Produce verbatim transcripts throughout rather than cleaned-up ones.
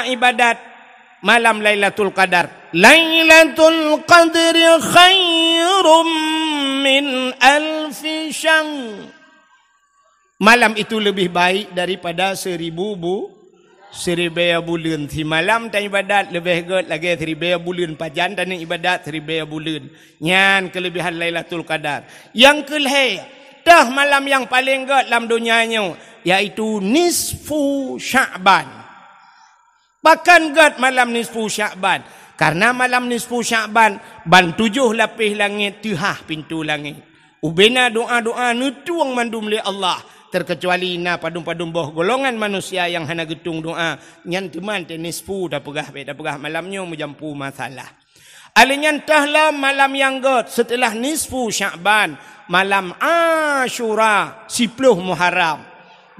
ibadat malam Lailatul Qadar. Lailatul Qadri khairum min alfi syahr. Malam itu lebih baik daripada seribu bu-, siribèe buleuen. Simalam taibadat leubeh gèt lagèe siribèe buleuen. Pajan taneuk ibadat siribèe buleuen. Nyan keuleubehan Lailatul Qadar. Nyang keulhèe, teuh malam nyang paleng gèt lam donya nyoe, yaitu nisfu Sya'ban. Pakon gèt malam nisfu Sya'ban? Karena malam nisfu Sya'ban, ban tujoh lapéh langét teuhah pintoe langét. Ubena doa-doa neutueng mandum lé Allah, terkecuali na padum-padum boh golongan manusia nyang hana geutueng doa, nyan teuma teuh nisfu tapeugah, bèk tapeugah malam nyoe meujampu masalah. Alèh nyan teuh lom malam nyang gèt seuteulah nisfu Sya'ban, malam Asyura, siploh Muharram.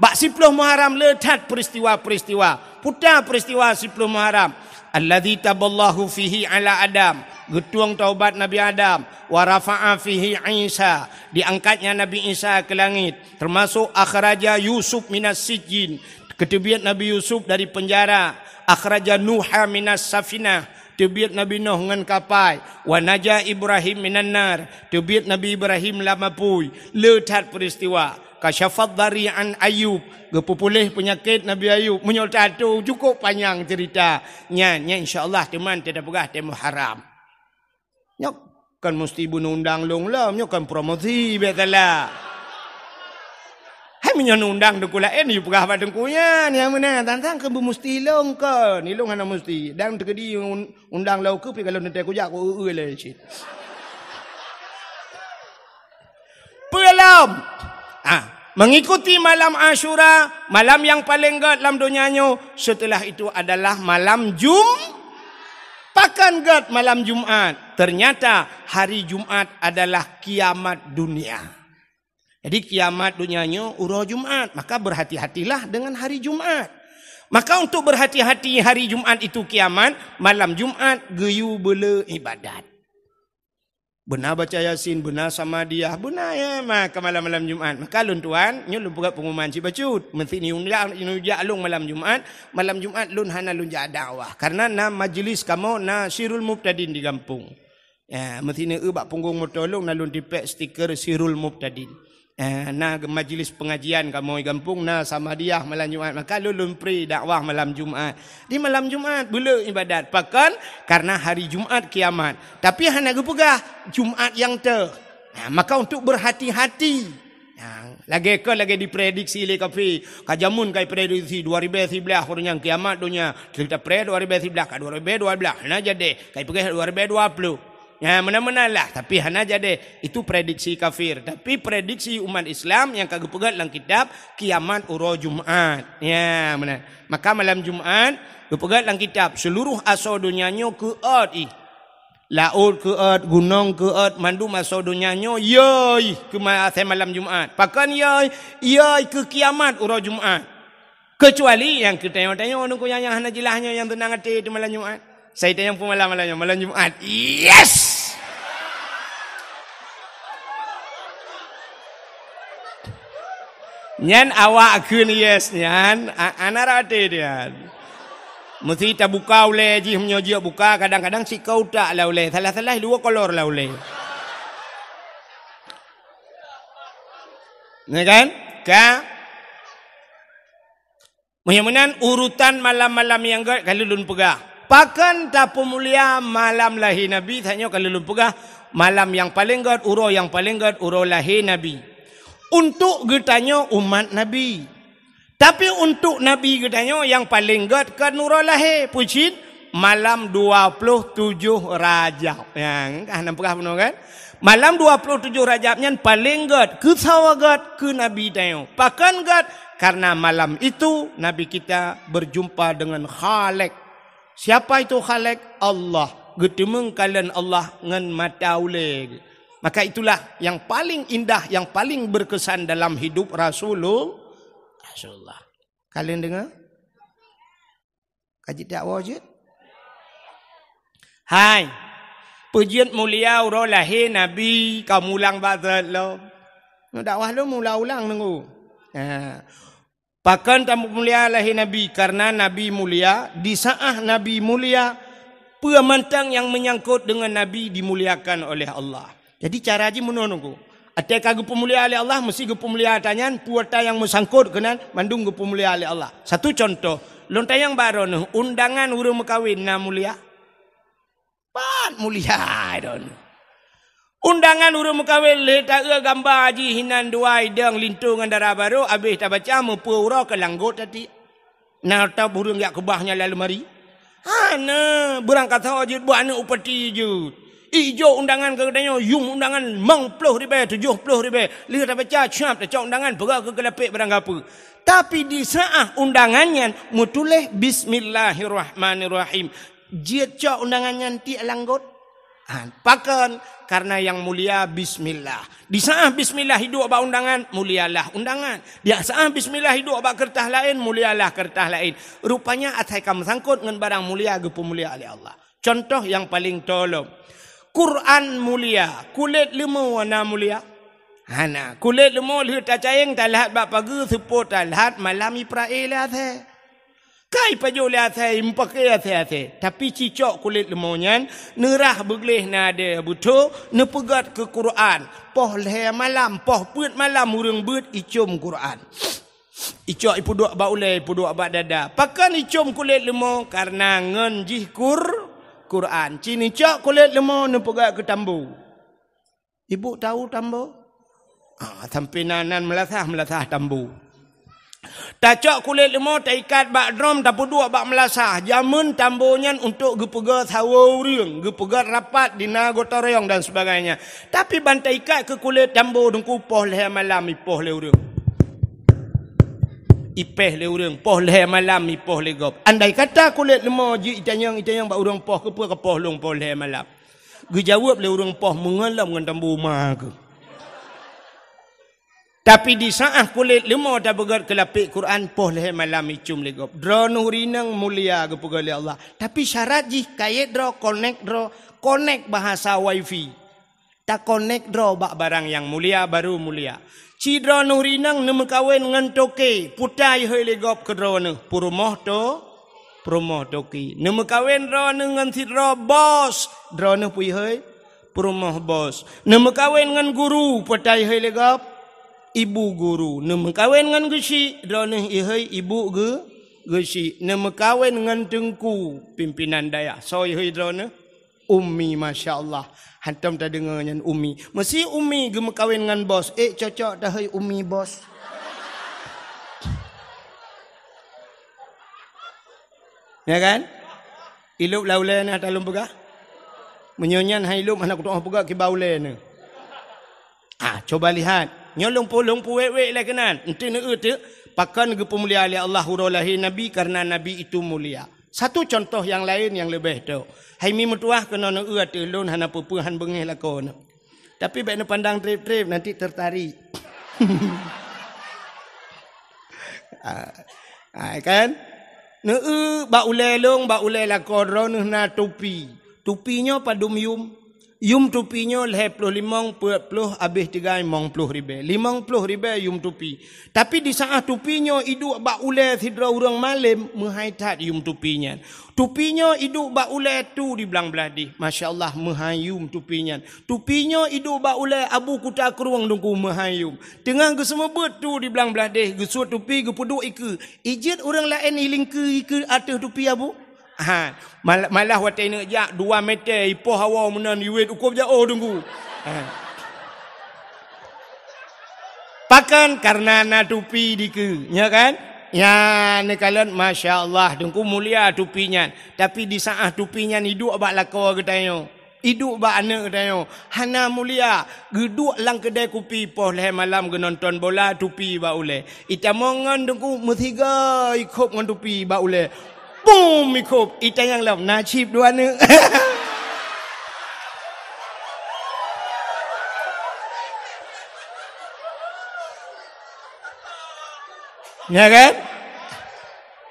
Bak siploh Muharram le that peuristiwa-peuristiwa. Peue peuristiwa siploh Muharram? Alladzi taballahu fihi ala Adam, geutueng taubat Nabi Adam, wa rafa'a fihi Isa, diangkatnya Nabi Isa keu langét, termasuk akhraja Yusuf minas sijjin, geuteubiet Nabi Yusuf dari penjara, akhraja Nuha minas safinah, teubiet Nabi Nuh ngon kapai, wa naja Ibrahim minan nar, teubiet Nabi Ibrahim lam apui. Le that peuristiwa. Kasyafad dhari an Ayub, geupeupuléh peunyakét Nabi Ayub. Meunyoe tato cukôp panyang ceurita. Nyan, nyan insya Allah teuma tapeugah teuh Muharram. Nyoe kon musti beuneundang lôn lom, nyoe kon promosi, bèk salah. Hai meunyoe neundang teungku laén, yue peugah bak teungku nyan, nyang meunan, tantang keu beumusti lôn kon, ilôn hana musti. Dan teukeudi un-, undang lôn keu pi kalau neutée kujak ku eu-eu lé cit. Peue lom? Ah, mengikuti malam Asyura, malam nyang paleng gèt lam donya nyoe, setelah itu adalah malam Jum-, pakon gèt malam Jumat. Ternyata hari Jumat adalah kiamat dunia. Jadi kiamat dunia nyoe uroe Jumat, maka berhati-hatilah dengan hari Jumat. Maka untuk berhati-hati hari Jumat itu kiamat, malam Jumat geuyue beule ibadat. Beuna baca Yasin, beuna Samadiyah, beuna ya, maka malam-malam Jumat. Maka lôn tuan, nyoe lôn peugah pengumuman cit bacut. Meusti ni undang, ni ujak lôn malam Jumat, malam Jumat lôn hana lôn jak dakwah. Karena na majlis kamoe, na Sirul Mubtadin di gampông. Ya, meusti ni eu bak punggong moto lôn, na lôn tipék stiker Sirul Mubtadin. Eh, na majlis pengajian kamoe gampông, na Samadiyah malam Jumat. Maka lôn, lôn pri dakwah malam Jumat. Di malam Jumat, beule ibadat. Pakon? Karena hari Jumat kiamat. Tapi hana geupeugah Jumat nyang teuh. Nah, maka untuk berhati-hati. Nah, lagèe kon lagèe diprediksi lé kafé. Ka jameun ka diprediksi dua ribèe siblaih uroe nyan kiamat donya. Kita pre dua ribèe siblaih ka dua ribèe dua blaih. Hana jadi. Ka dipeugah dua ribèe dua ploh. Ya, meunan-meunan lah, tapi hana jadi. Itu prediksi kafir. Tapi prediksi umat Islam nyang ka geupeugah lam kitab, kiamat uroe Jumat. Ya, meunan. Maka malam Jumat, geupeugah lam kitab, seluruh asoe donya nyoe keuôt ih. Laôt keuôt, gunong keuôt, mandum asoe donya nyoe, yoi, keu ma-, asai malam Jumat. Pakon yoi? Yoi keu kiamat uroe Jumat. Keucuali nyang keu tanyoe-tanyoe nungku nyang, nyang hana jeulaih nyoe nyang teunang até di malam Jumat. Sai tanyong peumalam malam nyoe, malam Jumat. Yes! Nyan awak kheun yes nyan, a-, hana rate nyan. Meusti tabuka ulèe jih, meunyoe jeuet buka, kadang-kadang sikau tak lah ulèe, salah-salah dua kolor lah ulèe. Ya kan? Ka? Meunyoe meunan urutan malam-malam nyang gèt ka lôn peugah. Pakon tapeumulia malam lahé Nabi, tanyoe ka lôn peugah, malam nyang paleng gèt, uroe nyang paleng gèt, uroe lahé Nabi. Untuk geutanyoe umat Nabi. Tapi untuk Nabi geutanyoe nyang paleng gèt kon uroe lahé, peue cit? Malam dua ploh tujoh Rajab. Nyang ka hana peugah bunoe kan? Malam dua puluh tujoh Rajab nyan paleng gèt, keu sawa gèt, keu Nabi tanyoe. Pakon gèt? Karena malam itu Nabi kita berjumpa dengan Khalik. Siapa itu Khalik? Allah. Geuteumeung kalon Allah ngon mata ulèe. Maka itulah yang paling indah, yang paling berkesan dalam hidup Rasulul-, Rasulullah. Kalian dengar? Ka jeuet dakwa jeuet? Hai. Peue jeuet mulia uroe lahé Nabi ka mulang bak zat lom. Nyoe dakwah lôn meuulang-ulang nunggu. Ha. Pakon tamulia lahé Nabi? Karena Nabi mulia. Di saat Nabi mulia, peue mantong nyang meunyangkot deungon Nabi dimuliakan oleh Allah. Jadi cara jih meunoe nunggu. Até ka geupeumulia lé Allah, meusti geupeumulia ata nyan, peue ata nyang meusangkot keunan, mandum geupeumulia lé Allah. Satu contoh, lôn tanyong bak droeneuh, undangan ureuëng meukawen na mulia? Pat mulia droeneuh. Undangan ureuëng meukawen lé taeu gamba jih hinan dua idong linto ngon dara barô, habéh tabaca meupeu uroe keu langgot tati. Na ata ureuëng jak keubah nyan lam leumari? Hana, beurangkasoe jeuet buet aneuëk upati jeuet. Ijok undangan keu geutanyoe, yum undangan limong ploh ribée, tujoh ploh ribée. Lheueh tabaca cap, tacok undangan, peugah keu keulapék barang gapeue. Tapi di saat undangan nyan meutuléh bismillahirrahmanirrahim. Jeuet cok undangan nyan tiek langgot. Ha, pakon? Karena nyang mulia bismillah. Di saat bismillah iduek bak undangan, mulialah undangan. Di saat bismillah iduek bak keureutah laén, mulialah keureutah laén. Rupanya asai ka meusangkot ngon barang mulia geupeumulia lé Allah. Contoh nyang paleng tolom. Quran mulia, kulét leumo na mulia? Hana. Kulét leumo lheueh tacayeng talhat bak pageue, seupôt talhat malam iprae lé asée. Kai pajoh lé asée, meupaké asée-asée. Tapi cicok kulét leumo nyan, neurah beugleh nadée beutho, neupeugét keu Quran. Poh lhée malam, poh peuet malam ureuëng beuet icom Quran. Icok ipeuduek bak ulée, ipeuduek bak dada. Pakon icom kulét leumo? Karena ngon jih Qur-, Quran. Ci neucok kulét leumo neupeugét keu tambo. Ibu tahu tambo? Ah, sampai nan, nan meulasah, meulasah tambo. Tacok kulét leumo, taikat bak drom, tapeuduek bak meulasah. Jameun tambo nyan untuk geupeugét sawoe ureuëng, geupeugét rapat di na gotong royong dan sebagainya. Tapi ban taikat keu kulét tambo teungku, poh lhée malam ipoh lé ureuëng. Ipéh lé ureuëng, poh lhée malam ipoh lé gob. Andai kata kulét leumo jih itanyong, itanyong bak ureuëng poh, keupeue ka poh lôn poh lhée malam? Geujaweueb lé ureuëng poh meungon lom ngon tambo ma keuh. Tapi di saat kulét leumo tapeugét keu lapék Quran, poh lhée malam icom lé gob. Droeneuh rineueng mulia geupeugét lé Allah. Tapi syarat jih kayét droe, konek droe, konek bahasa wifi. Takonek droe bak barang nyang mulia, baru mulia. Ci droeneuh rineueng neumeukawen ngon toke, peue ta ihôi lé gob keu droeneuh? Peurumoh to-, peurumoh toke. Neumeukawen droeneuh ngon sidroe bos, droeneuh peue ihôi? Peurumoh bos. Neumeukawen ngon guru, peue ta ihôi lé gob? Ibu guru. Neumeukawen ngon geuchik, droeneuh ihôi ibu geu-, geuchik. Neumeukawen ngon teungku, pimpinan dayah, soe ihôi droeneuh? Umi, masya Allah. Hantom tadeungoe nyan umi. Meusi umi geumeukawen ngon bos. Eh, cocok tahôi umi bos. Ya kan? Ilop lam ulée na talom peugah. Meunyoe nyan hai ilop hana kutu'oh peugah kiban ulée na. Ah, coba lihat. Nyoe lôn pu-, lôn puwék-wék lé keunan. Enti neueu teuk, pakon geupeumulia lé Allah uroe lahé Nabi karena Nabi itu mulia. Satu contoh nyang laén nyang leubeh tok. Hai mi meutuwah keunoe neueu ateueh lôn hana peue-peue han beungéh lakoe nyoe. Tapi bék neupandang treb-treb, nanti tertarik. Ah, ah, kan? Neueu bak ulée lôn, bak ulée lakoe droeneuh na tupi. Tupi nyoe padum yum? Yum tupi nyoe lhée ploh limong, peuet ploh, abéh tigai limong ploh ribée. Limong ploh ribée yum tupi. Tapi di saát tupi nyoe iduek bak ulée sidroe ureuëng malém, meuhai that yum tupi nyan. Tupi nyoe iduek bak ulée tu di blang blaih deh. Masya Allah, meuhai yum tupi nyan. Tupi nyoe iduek bak ulée Abu Kuta Krueng Teungku, meuhai yum. Teungoh geuseumeubeuet tu di blang blaih deh, geusuet tupi, geupeuduek ikeue. Ijeuet ureuëng laén ilingkeue ikeue ateueh tupi Abu? Ha, mal-, malah watée neuk jak dua meter ipoh hawa meunan iwet ukob jaoh Teungku. Ha. Pakon? Karena na tupi dikeue, nya kan? Nya neukalon, masya Allah, Teungku mulia tupi nyan. Tapi di saát tupi nyan iduek bak lakoe geutanyoe. Iduek bak aneuëk geutanyoe, hana mulia, geuduek lam keudée kupi poh lhée malam geunonton bola tupi bak ulée. Itamong ngon Teungku meusiga ikhop ngon tupi bak ulée. Bum ikhop, itanyong lom na cit dua aneuëk. Ya kan?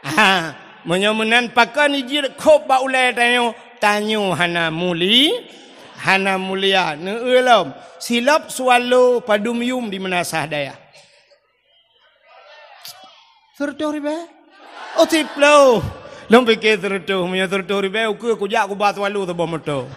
Ha, meunyoe meunan pakon ijeuet khop bak ulée tanyoe, tanyoe hana muli, hana mulia. Neueu lom, silop swallow padum yum di meunasah dayah. Sireutoh ribée? Oh, siploh. Lôn pike sireutoh, meunyoe sireutoh ribée, ukeue kujak kuba Swallow saboh moto.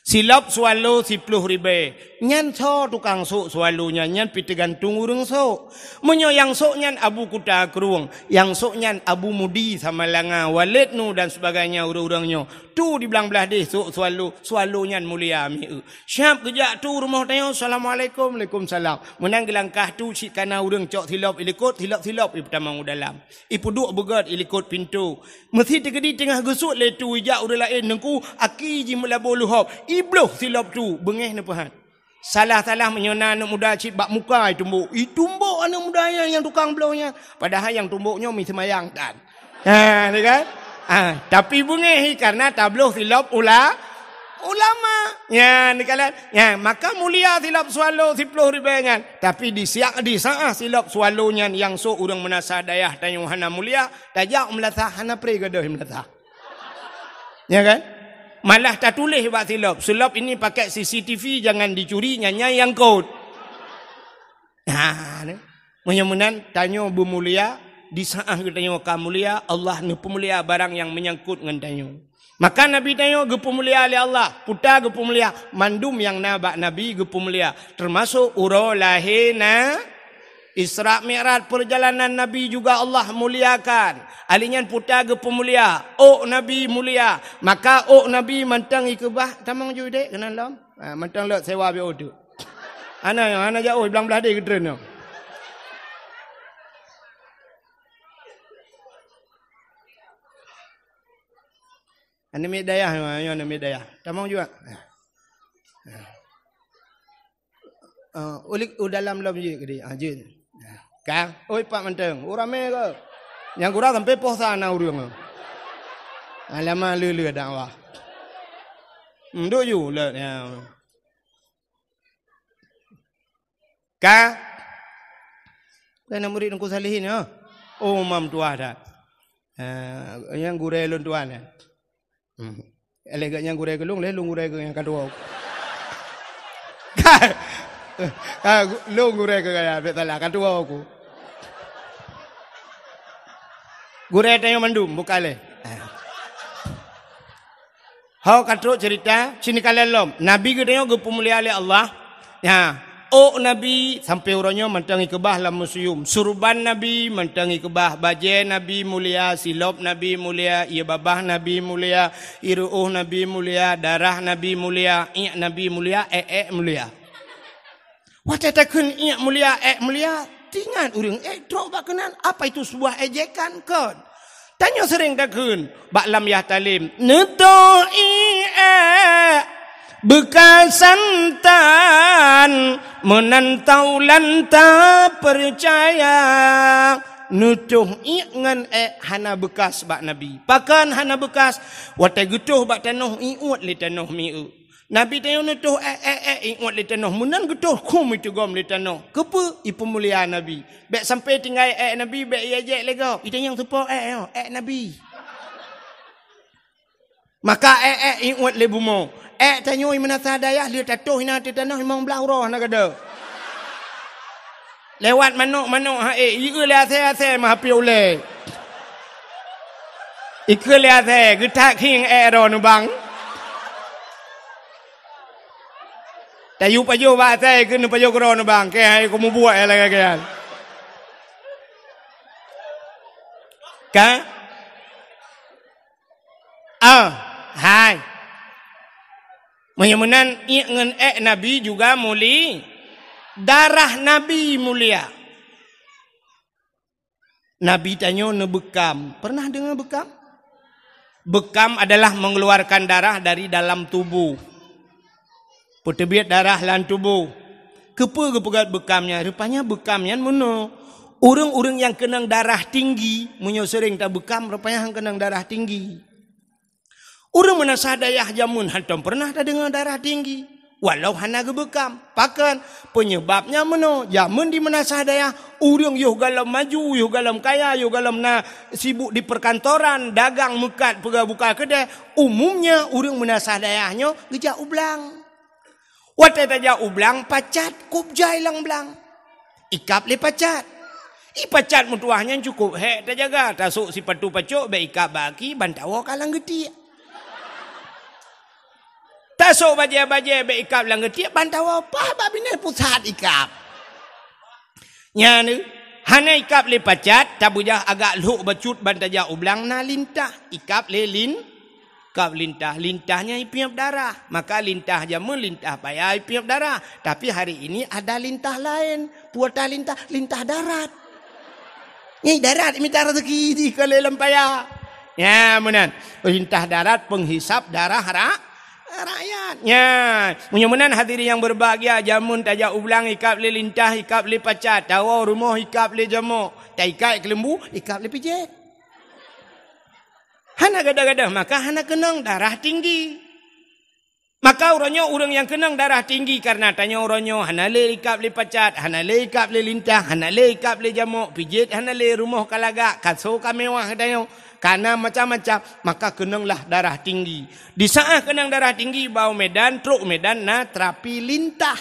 Silop Swallow siploh ribée. Nyan soe tukang sôk Swallow nyan, nyan pih teugantung ureuëng sôk. Meunyoe nyang sôk nyan Abu Kuta Krueng, nyang sôk nyan Abu Mudi Samalanga, Walid Nu dan sebagainya ureuëng-ureuëng nyoe. Tu di blang blaih deh sôk Swallow, Swallow nyan mulia mieu. Siab geujak tu rumoh tanyoe, "Assalamualaikum." "Waalaikumsalam." Meunan geulangkah tu cit kana ureuëng cok silop ilikot, silop-silop ipeutamong u dalam. Ipeuduek beugét ilikot pintoe. Meusi teukeudi teungoh geusuet lé tu ijak ureuëng laén, "Teungku, aki jih meulabô leuhob." Ibloh silop tu, beungéh neupeuhat. Salah-salah meunyoe na aneuëk muda cit bak muka itumbok. Itumbok aneuëk muda nyan nyang tukang bloh nyan. Padahai nyang tumbok nyoe mi seumayang tan. Ha, ni kan? Ha, tapi beungéh karena tabloh silop ula-, ulama. Nyan, ni kan? Nyan, maka mulia silop Swallow siploh ribée nyan. Tapi di siak, di saat silop Swallow nyan nyang sôk ureuëng meunasah dayah tanyoe hana mulia, tajak meunasah hana pre gadoh meunasah. Ya kan? Malah tatuléh bak silop, "Silop ini pakai C C T V, jangan dicuri, nyan nyang kot." Nah, ni. Meunyoe meunan, tanyoe beumulia, di saat geutanyoe ka mulia, Allah neupeumulia barang nyang meunyangkut ngon tanyoe. Maka Nabi tanyoe geupeumulia lé Allah, peue ta geupeumulia, mandum nyang na bak Nabi geupeumulia, teumasok uroe lahé na Isra Mi'raj, perjalanan Nabi juga Allah muliakan. Ali nyan peue ta geupeumulia, ôk Nabi mulia. Maka ôk Nabi mantong ikeubah, tamong ju dek keunan lom. Ha, mantong lok sewa biôh tu. Hana, hana jauh, blang blaih deh geutreun nyoe. Aneuk miet dayah, nyoe aneuk miet dayah. Tamong juga. Ah, ulik u dalam lom jeuet keudeh. Ah, jeuet. Ka, oi, pat mantong. Oh, ramé ke? Nyang gura sampai poh sa na ureueng. Alamak, le-le dakwah. Hmm, duk ju, le, ya. Ka? Bukan murid Teungku Salihin, ya? Oh, mam tuah dah. Ah, nyang gurée lôn tuan, ya. Hmm. Lé geuh nyang gurée keu lôn, lé lôn gurée keu nyang ka tuwoe. Ka, ka, lôn gurée keu gaya, bèk salah, ka tuwoe ku. Gurée tanyoe mandum, buka lé. Ho ka trok cerita, sini ka lom. Nabi geutanyoe geupeumulia lé Allah. Ya. Ôk Nabi sampoe uroe nyoe mantong ikeubah lam museum. Surban Nabi mantong ikeubah, bajée Nabi mulia, silop Nabi mulia, ié babah Nabi mulia, ié ruôh Nabi mulia, darah Nabi mulia, iék Nabi mulia, ék-ék mulia. Watée takheun iék mulia, ék mulia, teuingat ureueng ék trok bak keunan, apa itu sebuah ejekan kon? Tanyoe seuréng takheun bak lam yah talem, "Neutôh ié ék beukasan tan, meunan taulan tapeucaya." Neutôh iék ngon ék hana beukas bak Nabi. Pakon hana beukas? Watée geutôh bak tanoh, iuet lé tanoh mieu. Nabi tanyoe neutôh ék, ék, ék, iuet lé tanoh. Meunan geutôh khum iteugom lé tanoh. Keupeue? Ipeumulia Nabi. Bèk sampoe tinggai ék Nabi, bèk iék lé gob. Itanyong soe po ék nyoe, ék Nabi. Maka ék, ék, iuet lé bumoe. Ék tanyoe i meunasah dayah, lheueh tatoh inan ateueh tanoh limong blaih uroe hana gadôh. Lewat manok-manok ha ék, ieu lé asèe-asèe meuhapé ulèe. Ikeu lé asèe, geuthat khieng ék droeneuh bang. Tayue pajoh bak asèe, ikeu neupajoh keu droeneuh bang. Keu hai keu mubuet lagèe nyan. Ka? Ah, hai. Meunyoe meunan, iék ngon ék Nabi juga muli-, darah Nabi mulia. Nabi tanyoe neubeukam. Pernah deungoe beukam? Beukam adalah mengeluarkan darah dari dalam tubuh. Peuteubiet darah lam tuboh. Keupeue geupeugét beukam nyan? Rupanya beukam nyan meunoe. Ureuëng-ureuëng nyang keunong darah tinggi, meunyoe seuréng tabeukam, rupanya han keunong darah tinggi. Ureuëng meunasah dayah jameun hantom peureunah tadeungoe darah tinggi, walau hana geubeukam. Pakon? Peunyeubab nyan meunoe, jameun di meunasah dayah, ureuëng yoh galom maju, yoh galom kaya, yoh galom na sibuk di peukantoran, dagang meukat, peugah buka keudè, umumnya ureuëng meunasah dayah nyoe geujak u blang. Watée tajak u blang, pacat kôb jai lam blang. Ikab lé pacat. Ipacat meutuwah nyan cukup hék tajaga, tasôk sipatu pacok bék ikab bak aki, ban tawoe ka lam geutiek. Tasôk bajée-bajée bék ikab lam geutiek, ban tawoe paih bak binéh pusat ikab. Nyan, hana ikab lé pacat, tabeujah agak lhok bacut ban tajak u blang na lintah, ikab lé lin-, ikab lintah. Lintah nyan ipiep darah. Maka lintah jameun lintah paya ipiep darah. Tapi hari ini ada lintah laén. Peue lintah? Lintah darat. Nyan darat mita rezeki di keu lé lam paya. Nyan meunan. Lintah darat penghisap darah ra-, rakyat. Nyan. Meunyoe meunan hadirin yang berbahagia, jameun tajak u blang ikab lé lintah, ikab lé pacat, tawoe rumoh ikab lé jamok, taikat keuleumbu, ikab lé pijet. Hana gadoh-gadoh, maka hana keunong darah tinggi. Maka uroe nyoe ureuëng nyang keunong darah tinggi karena tanyoe uroe nyoe hana lé ikab lé pacat, hana lé ikab lé lintah, hana lé ikab lé jamok, pijet hana lé, rumoh ka lagak, kaso ka mewah tanyoe, kana macam-macam, maka keunonglah darah tinggi. Di saat keunong darah tinggi, bak u Medan, trok u Medan na terapi lintah.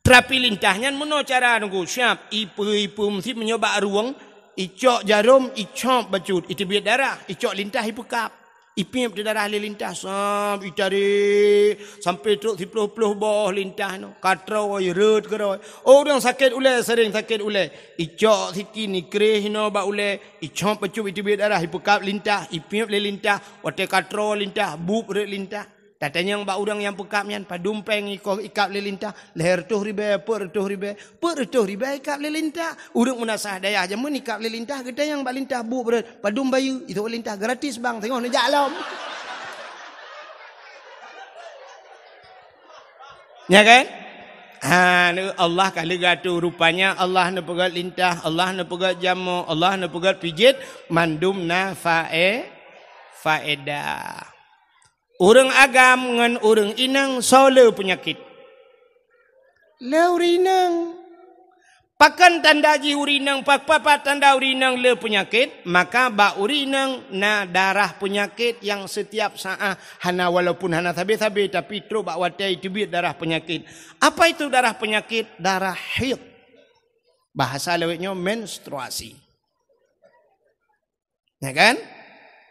Terapi lintah nyan meunoe cara nunggu siab, ipe-ipe meusit meunyoe bak rueng, icok jarom, icop bacut, iteubiet darah, icok lintah ipeukab. Ipiep teudarah lé lintah, sam, itarek, sampai trok siploh-ploh boh lintah nyoe. Ka troe, rhot keudroe. Oh, ureuëng sakét ulée, sering sakét ulée. Icok sikin, ikreh inoe bak ulée, icop bacut, iteubiet darah, ipeukab lintah, ipiep lé lintah, watée ka troe lintah, bueb rhot lintah. Tatanyong bak ureuëng nyang peukab nyan, padum péng iko ikab lé lintah, lhée reutôh ribée, peuet reutôh ribée, peuet reutôh ribée ikab lé lintah. Ureuëng meunasah dayah jameun ikab lé lintah, geutanyong bak lintah bueb rhot, padum bayeue, itu lintah gratis bang, teungoh neujak lom. Ya kan? Ha, Allah ka leuga tu, rupanya Allah neupeugét lintah, Allah neupeugét jamok, Allah neupeugét pijet, mandum na fae-, faedah. Ureuëng agam ngon ureuëng inong soe le peunyakét? Le ureuëng inong. Pakon tanda jih ureuëng inong, pa-, pa-, pa tanda ureuëng inong le peunyakét? Maka bak ureuëng inong na darah peunyakét nyang setiap saat hana, walaupun hana sabe-sabe, tapi trok bak watée iteubiet darah peunyakét. Apa itu darah peunyakét? Darah haid. Bahasa lawét nyoe menstruasi. Ya kan?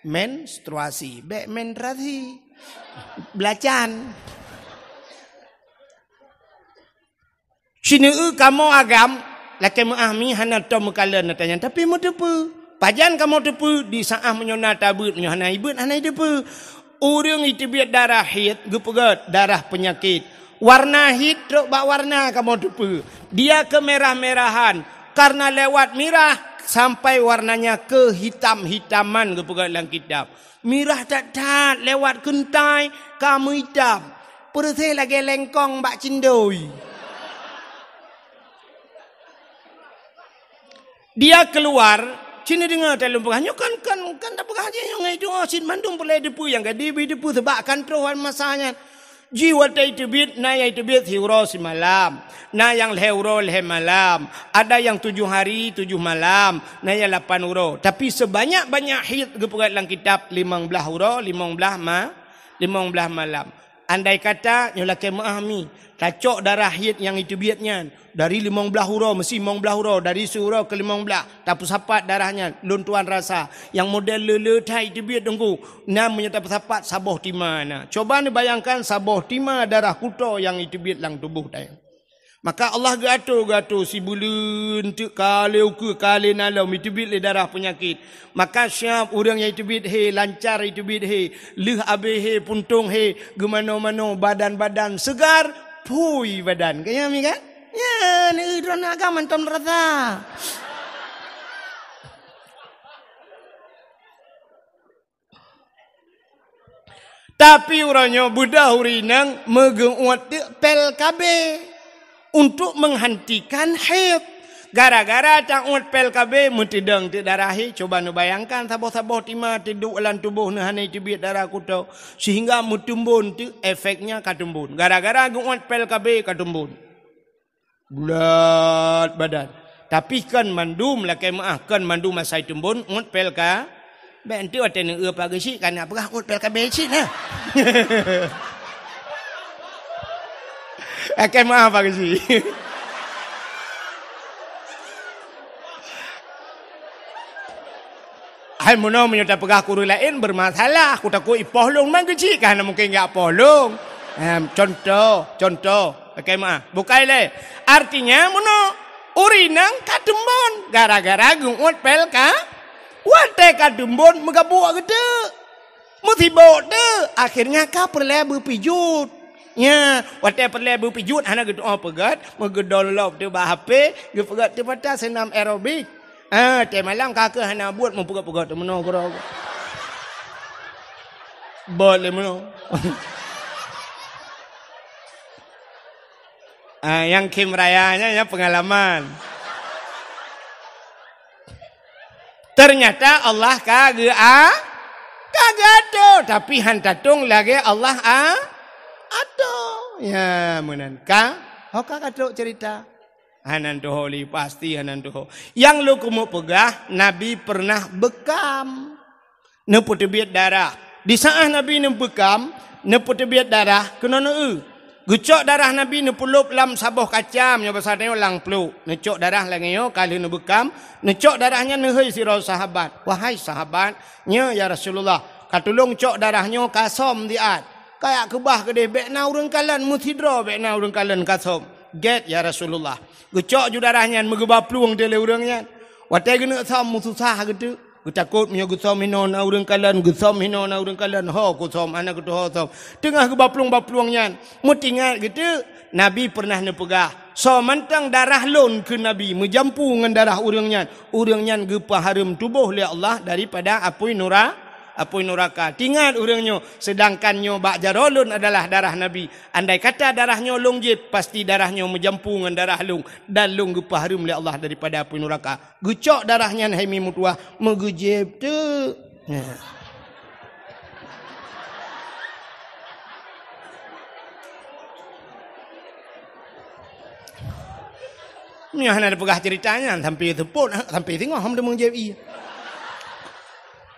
Menstruasi. Bék menstruasi. Belacan. Sineue kamoe agam, lakée meuáh mi hana tom meukalon ata nyan, tapi meuteupeue. Pajan kamoe teupeue, di saat meunyoe na tabeuet, meunyoe hana ibeuet, hana iteupeue. Ureuëng iteubiet darah haid geupeugét darah peunyakét. Warna haid trok bak warna kamoe teupeue. Dia kemerah-merahan karena lewat mirah sampai warnanya kehitam-hitaman geupeugét lam kitab. Mirah that-that lewat keuntai ka meuitam. Peureuséh lagée lengkong bak cindoi. Dia keluar, cina deungoe taleueng peugah, nyoe kan, kan, kan tapeugah jih nyoe ngai doa cit mandum peureulée teupeue nyang ka dibi teupeue seubab kan troh masa nyan. Jih watée iteubiet, na nyang iteubiet siuroe simalam, na nyang lhée uroe lhée malam, ada nyang tujoh hari tujoh malam, na nyang lapan uroe. Tapi seubanyak-banyak haid geupeugét lam kitab limong blaih uroe, limong blaih ma-, limong blaih malam. Andai kata nyoe lakée meuáh mi, tacok darah haid nyang iteubiet nyan dari limong blaih uroe, meusi limong blaih uroe, dari siuroe keu limong blaih, tapeusapat darah nyan, lôn tuan rasa, nyang model le-le that iteubiet teungku, na meunyoe tapeusapat saboh tima na. Coba neubayangkan saboh tima darah kuto nyang iteubiet lam tuboh tanyoe. Maka Allah geuatur-geuatur sibuleuen teuk ka lé ukeue ka lé na lom iteubiet lé darah peunyakét. Maka siab ureuëng nyang iteubiet he, lancar iteubiet he, lheueh abéh he, puntông he, geumanoe-manoe, badan-badan seugar, phui badan. Ka nyan mi kan? Nyan, eh, droeneuh agam mantong rasa. Tapi uroe nyoe beudôh ureuëng inong meugeuuet teuk pil K B untuk menghentikan haid. Gara-gara tauet pil K B meuteudong teuk darah haid, cuba neubayangkan saboh-saboh tima teuduek lam tuboh neuh hana iteubiet darah kuto, sehingga meutumbon teuk efeknya ka tumbon. Gara-gara geuuet pil K B ka tumbon. Bulat badan. Tapi kon mandum lakée meuáh, kon mandum asai tumbon, uet pil K B. Bék enteuk watée neueu pageusi, kana peugah uet pil K B cit na. Lakée meuáh pageusi. Hai meunoe meunyoe tapeugah keu ureuëng laén bermasalah, kutakot ipoh lôn, man geuchik ka hana mungken jak poh lôn. Em, contoh, contoh. Oke, maaf. Bukai lé. Artinya meunoe ureuëng inong ka teumbon gara-gara geuuet pil ka. Watée ka teumbon meugabuk geuteuk. Meusibok teuk, akhirnya ka peureulée beupijot. Nya, watée peureulée beupijot hana geutuoh peugét, meugeudon lom teuk bak H P, geupeugét teuk mata seunam aerobik. Ah, teumalam ka keuh hana buet meupeugét-peugét teuk meunoe keudroe. Bot lé meunoe. Ah, nyang khém raya nyan, nyan peungalaman. Ternyata Allah ka geu-, a-, ka geuatur, tapi han tatong lagée Allah a-, atur. Ya, meunan ka, ho ka ka trok cerita. Hana tuho lé, pasti hana tuho. Nyang lôn keumeung peugah, Nabi pernah beukam. Neupeuteubiet darah. Di saát Nabi neubeukam, neupeuteubiet darah keunoe neu-eu. Geucok darah Nabi neupeulop lam saboh kacam, nyoe basa tanyoe lam pluek. Neucok darah lagée nyoe ka lheueh neubeukam, neucok darah nyan neuhôi sidroe sahabat. "Wahai sahabat, nyoe ya Rasulullah, ka tulông cok darah nyoe ka som siat. Kayak keubah keudeh bék na ureuëng kalon meusidroe bék na ureuëng kalon ka som." "Gét ya Rasulullah." Geucok ju darah nyan meugeuba plueng teuh lé ureuëng nyan. Watée geuneuk som meususah geuteuk. Geutakot meunyoe geusom hinoe na ureuëng kalon, geusom hinoe na ureuëng kalon, ho kusom, hana geutuho som. Teungoh geuba plueng-ba plueng nyan, meutingat geuteuk, Nabi pernah neupeugah, "Soe mantong darah lôn," kheun Nabi, "meujampu ngon darah ureuëng nyan, ureuëng nyan geupeuhareuem tuboh lé Allah daripada apui nura-, apui nuraka." Tingat ureuëng nyoe, seudangkan nyoe bak jaroe lôn adalah darah Nabi. Andai kata darah nyoe lôn jieb, pasti darah nyoe meujampu ngon darah lôn, dan lôn geupeuhareuem lé Allah daripada apui nuraka. Geucok darah nyan hai mi meutuwah, meugeujeb teuk. Nah. Nyoe hana tapeugah cerita nyan, sampai seupôt, sampai singoh hom deungoe jeb ie.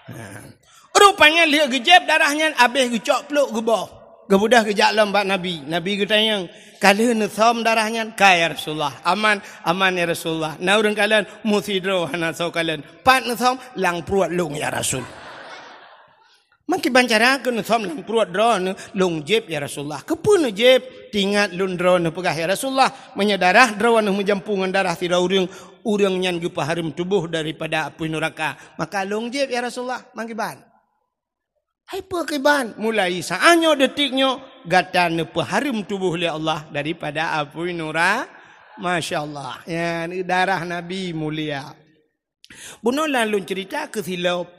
Nah. Rupanya lheueh geujeb darah nyan abéh geucok pluek geuboh. Geubeudôh geujak lom bak Nabi. Nabi geutanyong, "Ka lheueh neusom darah nyan?" "Ka, ya Rasulullah." "Aman?" "Aman, ya Rasulullah." "Na ureuëng kalon?" "Meusidroe hana soe kalon." "Pat neusom?" "Lam pruet lôn, ya Rasul." "Meukiban cara keu neusom lam pruet droeneuh?" "Lôn jeb, ya Rasulullah." "Keupeue neujeb?" "Tingat lôn droeneuh peugah, ya Rasulullah, meunyoe darah droeneuh meujampu ngon darah sidroe ureuëng, ureuëng nyan geupeuhareuem tuboh daripada apui nuraka. Maka lôn jeb, ya Rasulullah." "Meukiban?" "Hai peue kiban?" "Mulai saát nyoe, detik nyoe, gata neupeuhareuem tuboh lé Allah daripada apui nura-," Masya Allah. Ya, darah Nabi mulia. Bunoe lôn cerita keu silop.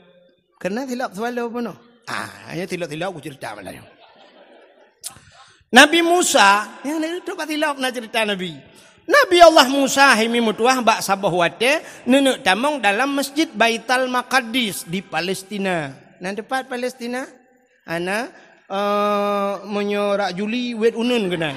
Karena silop selalu bunoe. Ah, hanya silop-silop aku cerita malam nyoe. Nabi Musa, nyang na itu bak silop na cerita Nabi. Nabi Allah Musa hai mi meutuwah bak saboh watée neuneuk tamong dalam Masjid Baital Maqaddis di Palestina. Na teupat Palestina? Ana, eh, meunyoe rak Juli wet uneun keunan.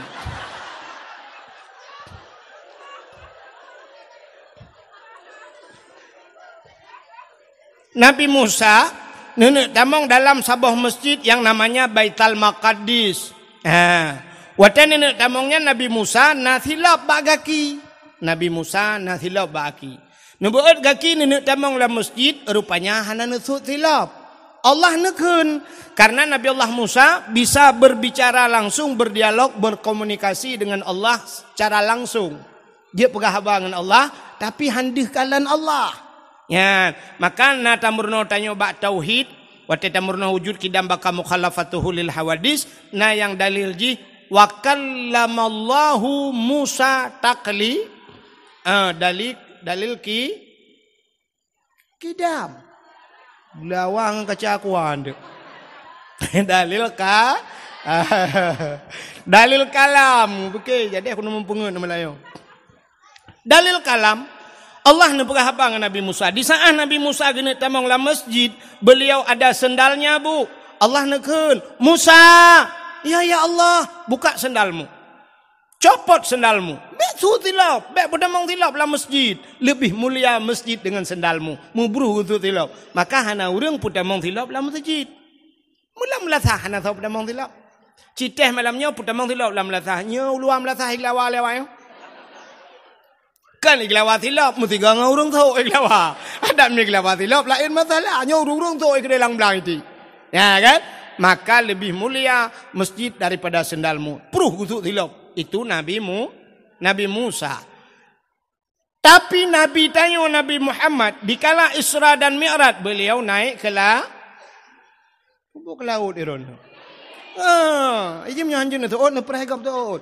Nabi Musa neuneuk tamong dalam saboh masjid nyang namanya Baital Maqaddis. Ha. Watée neuneuk tamong nyan Nabi Musa na silop bak gaki. Nabi Musa na silop bak gaki. Neubeuet gaki neuneuk tamong lam masjid, rupanya hana neusut silop. Allah neukheun, karena Nabi Allah Musa bisa berbicara langsung, berdialog, berkomunikasi dengan Allah secara langsung. Jeuet peugah haba ngon Allah, tapi han deuh kalon Allah. Nyan, maka na tameurunoe tanyoe bak tauhid, watée tameurunoe wujud qidam baqa mukhalafatuhu lil hawadis, na nyang dalil jih, "Wa kallamallahu Musa takli-," ah, dalil, dalil ki-, Qidam. Beulawang kaca kuan tu. Dalil ka-, dalil kalam. Oke, jadi aku neumeupeungeut nama layoe. Dalil kalam, Allah neupeugah haba ngon Nabi Musa. Di saat Nabi Musa geuneuk tamong lam masjid, beliau ada sendalnya, Bu. Allah neukheun, "Musa!" "Ya, ya Allah." "Buka sendalmu." Copot sendalmu. Bék su silop, bék peutamong silop lam masjid. Leubeh mulia masjid deungon sendalmu. Mubruh geusu silop. Maka hana ureuëng peutamong silop lam masjid. Mula meulasah hana soe peutamong silop. Citeh malam nyoe peutamong silop lam meulasah. Nyoe uluwa meulasah ilawa lewa nyoe. Kan igeulawa silop, meusigoe ngon ureuëng sôk igeulawa. Adak meuigeulawa silop, laén masalah. Nyoe ureuëng-ureuëng sôk ikeudéh lam blang iti. Ya kan? Maka lebih mulia masjid daripada sendalmu. Pruh gusut silop. Itu Nabi Mu-, Nabi Musa. Tapi Nabi tanyoe, Nabi Muhammad, dikala Isra dan Mi'raj, beliau naik ke la-, Pupuk ke laôt Iron. Ah, ijim nyoe hanjeuet neuteuôt, neupreh gob teuôt.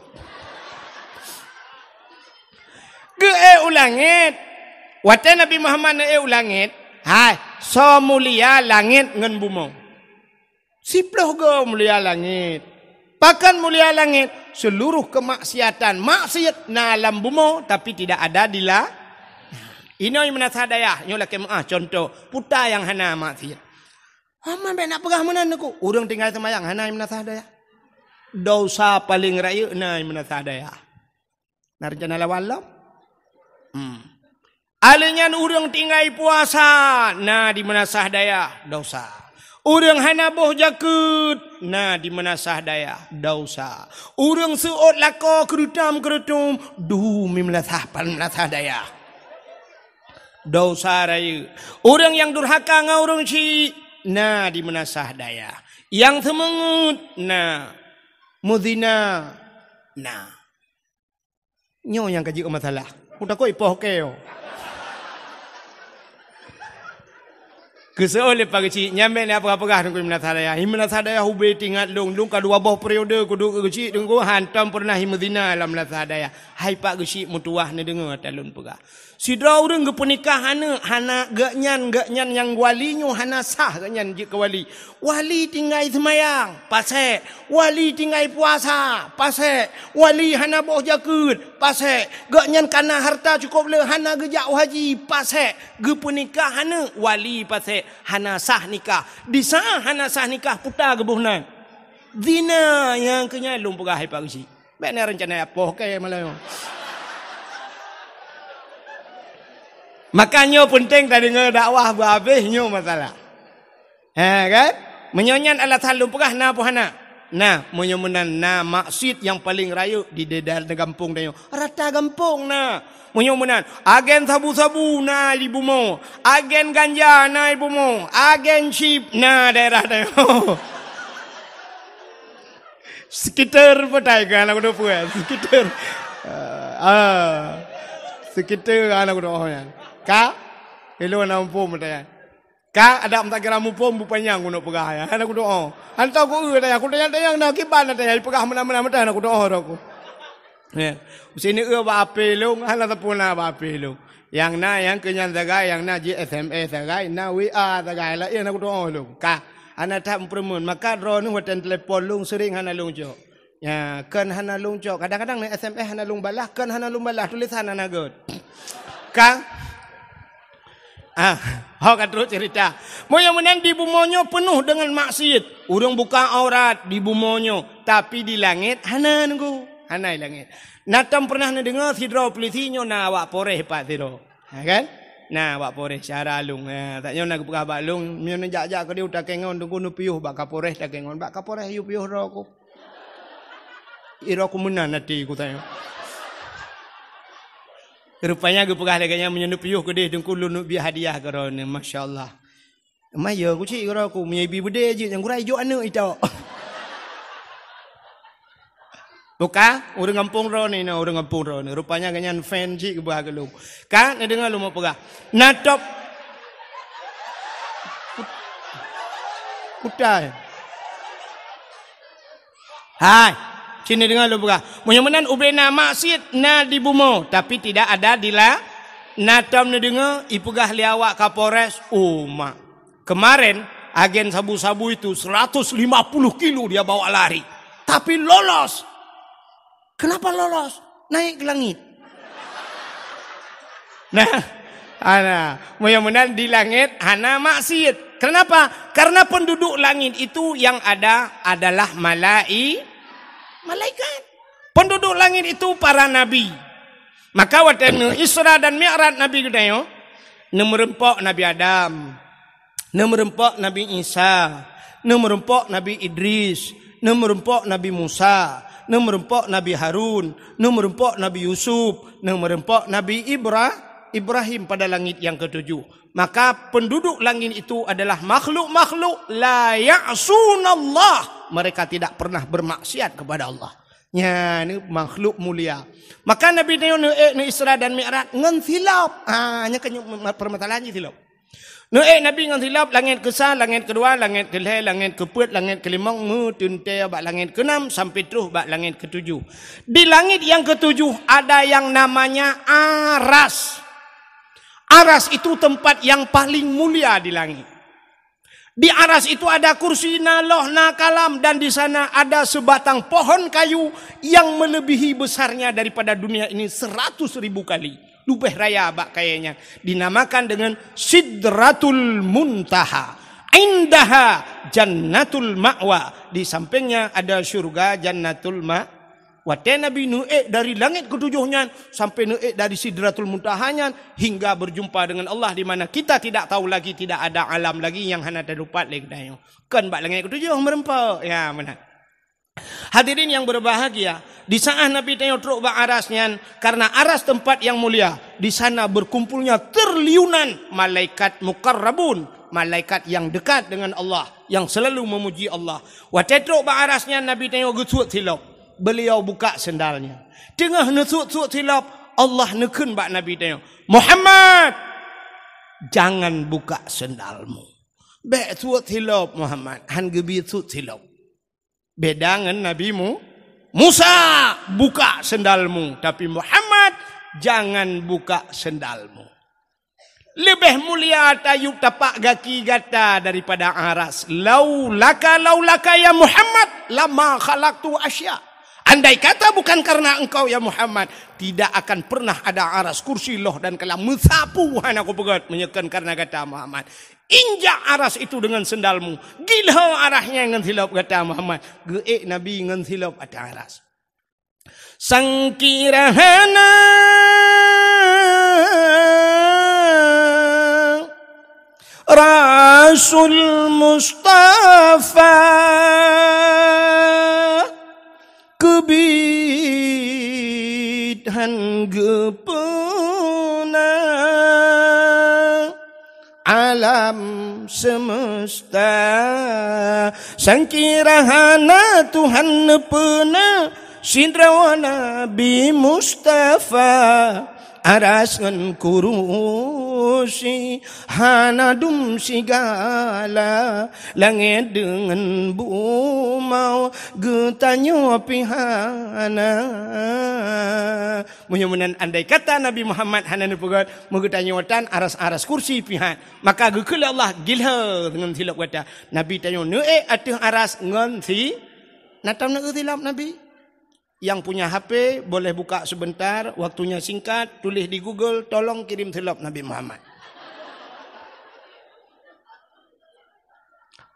Geuék u langét. Watée Nabi Muhammad neuék u langét, hai, soe mulia langét ngon bumoe? Siploh goe mulia langét. Pakon mulia langét? Seluruh kemaksiatan, maksiat na lam bumoe, tapi tidak ada di la-, inoe meunasah dayah, nyoe lakée meuáh contoh, puta nyang hana maksiat. Aman bék nak peugah meunan Teungku. Ureuëng tinggai seumayang hana meunasah dayah. Dosa paleng rayeuk na meunasah dayah. Na reuncana lawan lom? Hmm. Aleuh nyan ureuëng tinggai puasa na di meunasah dayah, dosa. Ureuëng hana boh jakeuet na di meunasah dayah, dosa. Ureuëng seuôt lakoe keureutom-keureutom dum meunasah pan meunasah dayah. Dosa rayeuk. Ureuëng nyang durhaka ngon ureuëng syik na di meunasah dayah. Nyang seumeungeut na, meuzina na. Nyoe nyang ka jeuet masalah. Kutakot ipoh keu. Keusoe lé Pak Geuchik, nyan bék lé peugah-peugah Teungku meunasah dayah. Meunasah dayah ubé teuingat lôn, lôn ka dua boh periode kuduek keu Geuchik Teungku, hantom peureunah meuzina lam meunasah dayah. Hai Pak Geuchik meutuwah neudeungoe ata lôn peugah. Sidroe ureuëng geupeunikah aneuk, hana geuhnyan, geuhnyan nyang wali nyoe hana sah geuhnyan jeuet keu wali. Wali tinggai seumayang, pasék. Wali tinggai puasa, pasék. Wali hana boh jakeuet, pasék. Geuhnyan kana hareuta cukôp le hana geujak u haji, pasék. Geupeunikah aneuk, wali pasék. Hana sah nikah. Di saát hana sah nikah, puta geuboh nan. Zina nyang keu nyan lôn peugah hai Pak Geuchik. Bék na reuncana poh keu malam nyoe. Maka nyoe peunteng tadeungoe dakwah beuhabéh nyoe masalah. Ha kan? Meunyoe nyan alasan lôn peugah na poh hana? Na, meunyoe meunan na maksiat nyang paleng rayeuk di daerah gampông tanyoe. Rata gampông na. Meunyoe meunan, agen sabu-sabu na di bumoe, agen ganja na di bumoe, agen chip na daerah tanyoe. Sekitar petai ke anak kuda puan? Sekitar. Ah, ah. Sekitar anak kuda oh nyan. Ka? Ilong anak mumpung petai. Ka ada tak kira mumpung bupanyang guna peugah ya. Anak kuda oh. Hantar ku eh tanya, ku tanya-tanya na kiban tanya peugah mana-mana mata anak kuda oh aku. Ya. Sini eh ba api long, hana tapuna ba api long. Nyang na nyang keu nyan sagai, nyang na ji S M S sagai, na W A sagai, laén hana kutu'oh lôn. Ka, hana that meupeureumeun. Maka droeneuh watèe telepon lôn sering hana lôn cok. Ya, kon hana lôn cok. Kadang-kadang na S M S hana lôn balah, kon hana lôn balah, tulisan hana göt. Ka? Ah, ho ka trok cerita. Meunyoe meunan di bumoe nyoe peunoh deungon maksiet. Ureueng buka aurat di bumoe nyoe, tapi di langét hana nunggu. Hana di langét. Na tom pernah neudeungoe sidroe polisi nyoe na awak Polres pat sidroe. Ha kan? Na awak Polres syara lôn. Ha, tak nyoe na geupeugah bak lôn, meunyoe neujak-jak keudeh u Takengon, teungku neupiôh bak Kapolres Takengon. Bak Kapolres yue piôh droe ku. Iro ku meunan até ku tanyong. Rupanya geupeugah lagèe nyan, meunyoe neupiôh keudeh teungku lôn neubri hadiah keu droeneuh. Masya Allah. Maya ku cit keudroe ku, meunyoe ibi beudé jeuet nyang gura ijok aneuk itok. Buka, ureueng gampông droeneuh, na ureueng gampông droeneuh. Rupanya gobnyan fan cit geuba keu lôn. Ka, neudeungoe lôn peugah. Na top. Kutai. Hai, sini deungoe lôn peugah. Meunyoe meunan ubé na maksiet na di bumoe, tapi tidak ada di la-, na tom neudeungoe ipeugah lé awak Kapolres, uma. Kemarin, agen sabu-sabu itu seratus lima puluh kilo dia bawa lari. Tapi lolos. Kenapa lolos? Naik ke langit. Nah, ana, meunyoe meunan di langét hana maksiet. Kenapa? Karena penduduk langit itu yang ada adalah malai-, malaikat. Penduduk langit itu para nabi. Maka watèe neu Isra dan Mi'raj Nabi geutanyoe, neumeureumpok Nabi Adam. Neumeureumpok Nabi Isa, neumeureumpok Nabi Idris, neumeureumpok Nabi Musa, Neumeureumpok Nabi Harun, neumeureumpok Nabi Yusuf, neumeureumpok Nabi Ibra-, Ibrahim pada langit yang ketujuh. Maka penduduk langit itu adalah makhluk-makhluk la ya'sunallah. Mereka tidak pernah bermaksiat kepada Allah. Nyan makhluk mulia. Maka Nabi tanyoe neuék neu Isra dan Mi'raj ngon silop. Ha, nyan kan permasalahan jih silop. Neuék Nabi ngon silop, langét keusa, langét keudua, langét keulhée, langét keupeuet, langét keulimong, meuteuntée bak langét keunam sampai troh bak langét keutujoh. Di langit yang ketujuh ada yang namanya Aras. Aras itu tempat yang paling mulia di langit. Di Aras itu ada kursi, na loh, na kalam, dan di sana ada sebatang pohon kayu yang melebihi besarnya daripada dunia ini seratus ribu kali. Leubeh raya bak kayée nyan. Dinamakan dengan Sidratul Muntaha. Indaha Jannatul Ma'wa. Di sampingnya ada syurga Jannatul Ma-, Watée Nabi neuék dari langét keutujoh nyan sampai neuék dari Sidratul Muntaha nyan hingga berjumpa dengan Allah, di mana kita tidak tahu lagi, tidak ada alam lagi nyang hana teutupat lé geutanyoe. Kon bak langét keutujoh meureumpok. Ya, meunan. Hadirin yang berbahagia, di saat Nabi tanyoe trok bak Aras nyan, karena Aras tempat yang mulia, di sana berkumpulnya triliunan malaikat muqarrabun, malaikat yang dekat dengan Allah, yang selalu memuji Allah. Watée trok bak Aras nyan, Nabi tanyoe geusuet silop. Beliau buka sendalnya. Teungoh neusuet-suet silop, Allah neukheun bak Nabi tanyoe, "Muhammad, jangan buka sendalmu." Bék suet silop, Muhammad, han geubi suet silop. Beda ngon Nabi Mu-, Musa, "Buka sendalmu." Tapi Muhammad, "Jangan buka sendalmu." Leubeh mulia tayue tapak gaki gata daripada Aras. "Laulaka, laulaka ya Muhammad, lama khalaqtu asya." Andai kata bukan karena engkau ya Muhammad, tidak akan pernah ada Aras, kursi, loh dan kalam meusapu hana kupeugét meunyoe kon karena gata Muhammad. Injak Aras itu dengan sendalmu. Gilho Aras nyan ngon silop gata Muhammad. Geuék Nabi ngon silop ateueh Aras. Sangkira hana Rasul Mustafa keubiet han geupeuna alam semesta. Sangkira hana Tuhan neupeuna sidroe Nabi Mustafa, Aras ngon kurusi hana dum sigala, langét deungon bumoe geutanyoe pih hana. Meunyoe meunan andai kata Nabi Muhammad hana neupeugét, meugeutanyoe tan Aras-aras, kursi pih han. Maka geukheun lé Allah, "Gilho ngon silop gata." Nabi tanyoe neuék ateueh Aras ngon si-, na tom neuék silop Nabi? Yang punya H P boleh buka sebentar, waktunya singkat, tulis di Google, "Tolong kirim silop Nabi Muhammad."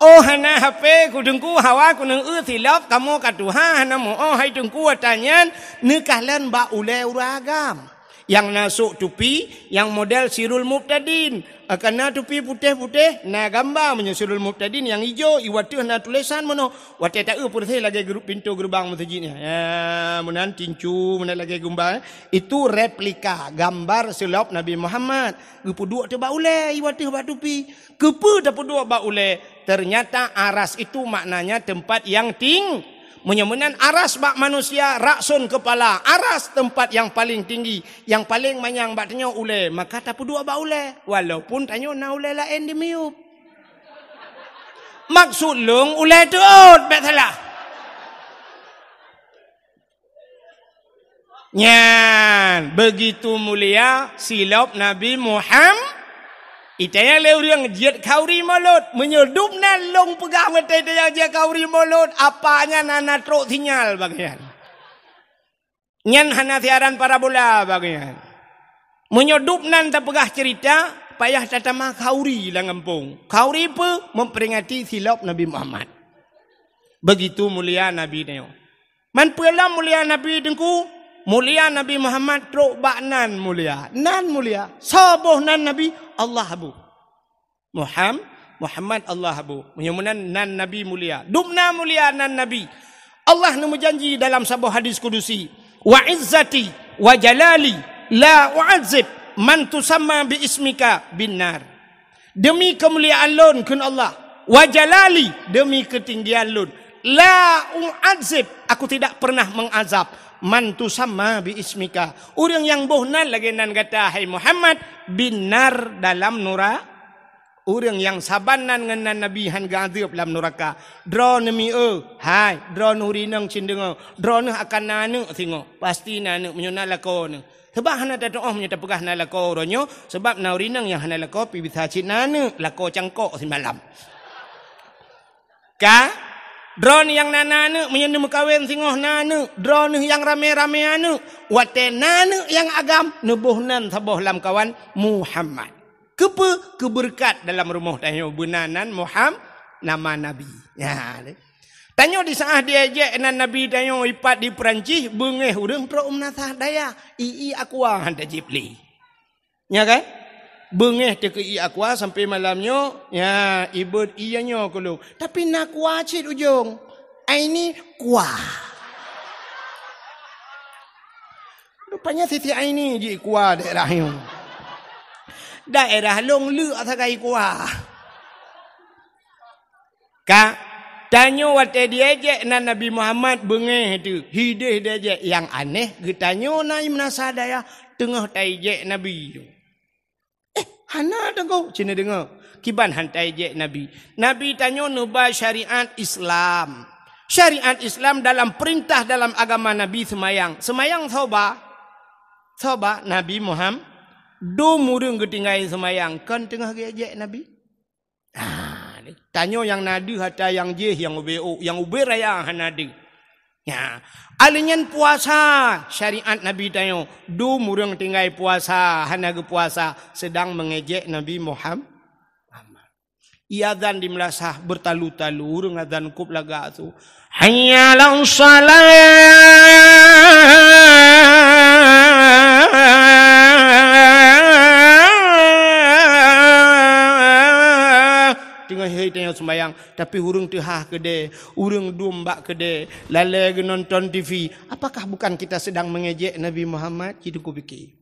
Oh, hana H P, ku Teungku, hawa ku neuék silop, kamoe ka tuha, hana muoh, hai Teungku, ata nyan neukalon bak ulée ureuëng agam. Nyang na sôk tupi, nyang model Sirul Mubtadin. Ka na tupi putéh-putéh, na gamba meunyoe Sirul Mubtadin, nyang ijo, i ateueh na tulésan meunoe. Watée taeu peureséh lagée gru-, pintoe geureubang meuseujid nyan. Ya, meunan tincu, meunan lagée gamba, eh. Itu replika gambar silop Nabi Muhammad. Geupeuduek teuh bak ulée, i ateueh bak tupi. Keupeue tapeuduek bak ulée? Ternyata Aras itu maknanya tempat yang ting-, meunyoe meunan Aras bak manusia, Ra'sun kepala, Aras tempat yang paling tinggi, yang paling manyang bak tanyoe ulée, maka tapeuduek bak ulée, walaupun tanyoe na ulée laén di miyueb. Maksud lôn ulée teuôt, bék salah. Nyan, begitu mulia silop Nabi Muham-, itanyong lé ureuëng jeuet khauri mulod. Meunyoe dubnan lôn peugah meutai tanyong jeuet khauri mulod, apa nyan hana trok sinyal bak nyan. Nyan hana siaran parabola bak nyan. Meunyoe dubnan tapeugah cerita, payah tatamah khauri lam gampông. Khauri peue? Memperingati silop Nabi Muhammad. Begitu mulia Nabi nyoe. Man peue lom mulia Nabi Teungku? Mulia Nabi Muhammad trok bak nan mulia. Nan mulia. Soe boh nan Nabi? Allah boh. Muham-, Muhammad Allah boh. Meunyoe meunan nan Nabi mulia. Dubna mulia nan Nabi. Allah neumeujanji dalam saboh hadis kudusi, "Wa izzati wa jalali la u'adzib man tusamma bi ismika bin nar." Demi keumuliaan Lôn, kheun Allah, "wa jalali," demi keutinggian Lôn, "la u'adzib," Aku tidak pernah mengazab, "man tusamma bi ismika," ureuëng nyang boh nan lagée nan gata, hai Muhammad, bin nar, dalam nura-, ureuëng nyang saban nan ngon nan Nabi hán geuazab lam nuraka. Droeneuh mi-, hai, droeneuh ureuëng inong cit deungoe, droeneuh akan na aneuëk singoh, pasti na aneuëk meunyoe na lakoe neuh. Sabab hana tatuoh meunyoe tapeugah na lakoe uroe nyoe, sabab na ureuëng inong nyang hana lakoe pih bisa cit na aneuëk, lakoe cangkok simalam. Ka? Droeneuh nyang na, na aneuëk, meunyoe neumeukawen singoh na aneuëk, droeneuh nyang ramé-ramé aneuëk, watée na aneuëk nyang agam, neuboh nan saboh lamkawan Muhammad. Keupeue? Keubeureukat dalam rumoh tanyoe beuna nan Muham-, nama Nabi. Ya, deh. Tanyoe di saat diejek nan Nabi tanyoe ipat di Peurancih, beungéh ureuëng trok u meunasah dayah, i-i aqua hán tajéb lé. Nya kan? Beungéh teuh keu i aqua sampai malam nyoe, ya, ibeuet i nyoe keu lôn. Tapi na aqua cit ujong. Aini kuah. Rupanya sisi Aini jih kuah daerah nyoe. Daerah lôn leuk sagai kuah. Ka, tanyoe watée diejek nan Nabi Muhammad beungéh teuh, hideh diejek. Nyang aneh, geutanyoe na i meunasah dayah teungoh taijek Nabi. "Eh, hana Teungku," cit neudeungoe. Kiban hán taijek Nabi. Nabi tanyoe neuba syariat Islam. Syariat Islam dalam peurintah dalam agama Nabi seumayang. Seumayang soe ba? Soe ba? Nabi Muhammad. Dum ureuëng geutinggai seumayang, kon teungoh geuejek Nabi. Ah, ni. Tanyoe nyang na deuh atra nyang jih, nyang ubé ôk, nyang ubé raya hana deuh. Ya. Alèh nyan puasa, syariat Nabi tanyoe. Dum ureuëng tinggai puasa, hana geupuasa, sedang mengejek Nabi Muham-, Muhammad. Iazan di meulasah beutalu-talu, ureuëng azan kôb lagak su. "Hayya 'alas shalah." Teungoh hai tanyoe seumayang, tapi ureuëng teuhah keudè, ureuëng dum bak keudè, lalè geunonton T V. Apakah bukan kita sedang mengejek Nabi Muhammad? Cit Teungku pike.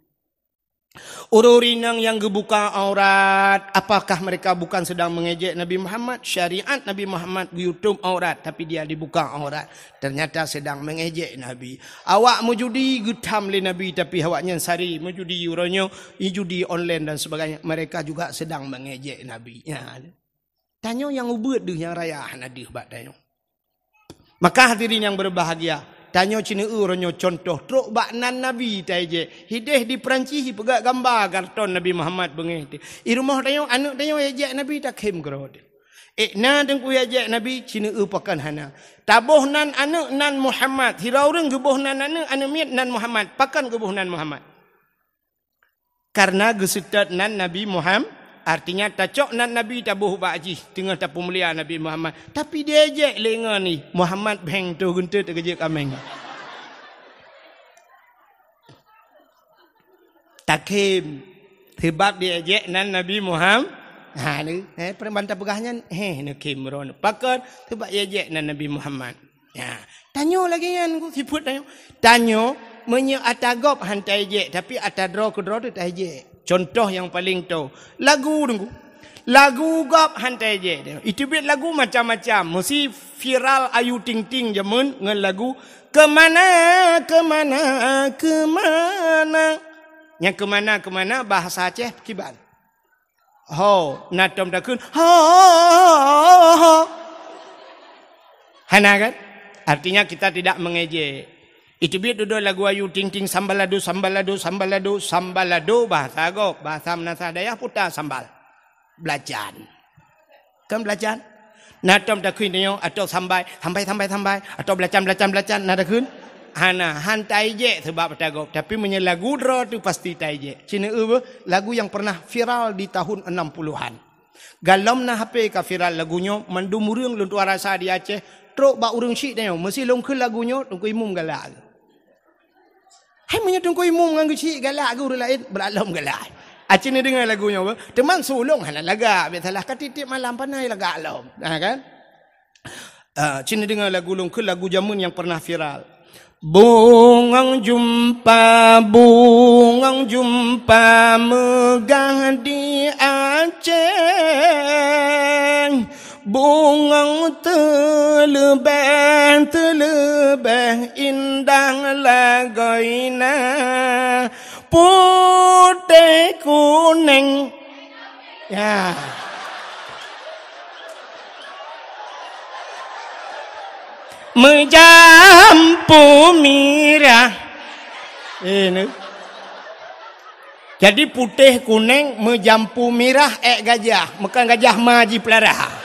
Ureuëng inong nyang geubuka aurat, apakah mereka bukan sedang mengejek Nabi Muhammad? Syariat Nabi Muhammad geuyutob aurat, tapi dia dibuka aurat. Ternyata sedang mengejek Nabi. Awak meujudi geutham lé Nabi, tapi awaknyan sari meujudi uroe nyoe, judi online dan sebagainya. Mereka juga sedang mengejek Nabi. Ya. Tanyoe nyang ubeuet deuh nyang raya hana deuh bak tanyoe. Maka hadirin nyang berbahagia, tanyoe cit neueu uroe nyoe contoh trok bak nan Nabi taijek. Hideh di Peurancih ipeugah gamba karton Nabi Muhammad beungéh teuh. I rumoh tanyoe, aneuëk tanyoe ijek Nabi takhém keudroe teuh. Eh, na Teungku ijek Nabi, cit neueu pakon hana. Taboh nan aneuëk nan Muhammad. Sidroe ureuëng geuboh nan aneuëk, aneuëk miet nan Muhammad. Pakon geuboh nan Muhammad? Karena geuseutôt nan Nabi Muhammad, artinya tacok nan Nabi taboh bak jih, teungoh tapeumulia Nabi Muhammad. Tapi diejek lé ngon i Muhammad bheng toh geunteut geujek kaméng. Takhém, sebab diejek nan Nabi Muhammad. Ha, ni, eh, peureuman tapeugah nyan, heh, neukhém droeneuh. Pakon, sebab diejek nan Nabi Muhammad. Ya, tanyoe lagée nyan, Teungku, sifeuet tanyoe. Tanyoe, meunyoe atra gob hán taijek, tapi atra droe keudroe teuh taijek. Contoh nyang paleng toe, lagu, Teungku. Lagu gob hán taijek. Iteubiet lagu macam-macam. Meusi viral Ayu Ting Ting jameun ngon lagu Keumana, Keumana, Keumana. Nyang keumana, keumana bahasa Aceh kiban? Ho, na tom takheun, ho, ho, ho, ho. Hana kan? Artinya kita tidak mengejek. Iteubiet dudoe lagu Ayu Ting Ting, sambalado, sambalado, sambalado, sambalado, bahasa gob, bahasa meunasah dayah puta sambal. Belacan. Kan belacan? Na tom takheun nyoe, atau sambai, sambai, sambai, sambai, atau belacan, belacan, belacan, na takheun? Hana, hán taijek sebab atra gob. Tapi meunyoe lagu droe teuh pasti taijek. Cit neueu beuh, lagu yang pernah viral di tahun enam puluhan. Golom na H P ka viral lagu nyoe, mandum ureuëng lôn tuah rasa di Aceh, trok bak ureuëng syiek tanyoe, meusi lôn kheun lagu nyoe, Teungku Imum galak. Hai meunyoe Teungku Imum ngon geuchik galak geuh ureuëng laén, beulat lom galak. Aci neudeungoe lagu nyoe beuh. Teuma su lôn hana lagak, biasalah ka tieb-tieb malam panai lagak lom. Ha kan? Ah, cina deungoe lagu lôn keu lagu jameun nyang pernah viral. Bungong jumpa, bungong jumpa meugah di Aceh. Bungong teuleubeh, teuleubeh indah lagoina. Putéh kuneng. Ya. Meujampu mirah. Eh, ni. Jadi putéh kuneng meujampu mirah ék gajah. Meukan gajah ma jipeulara.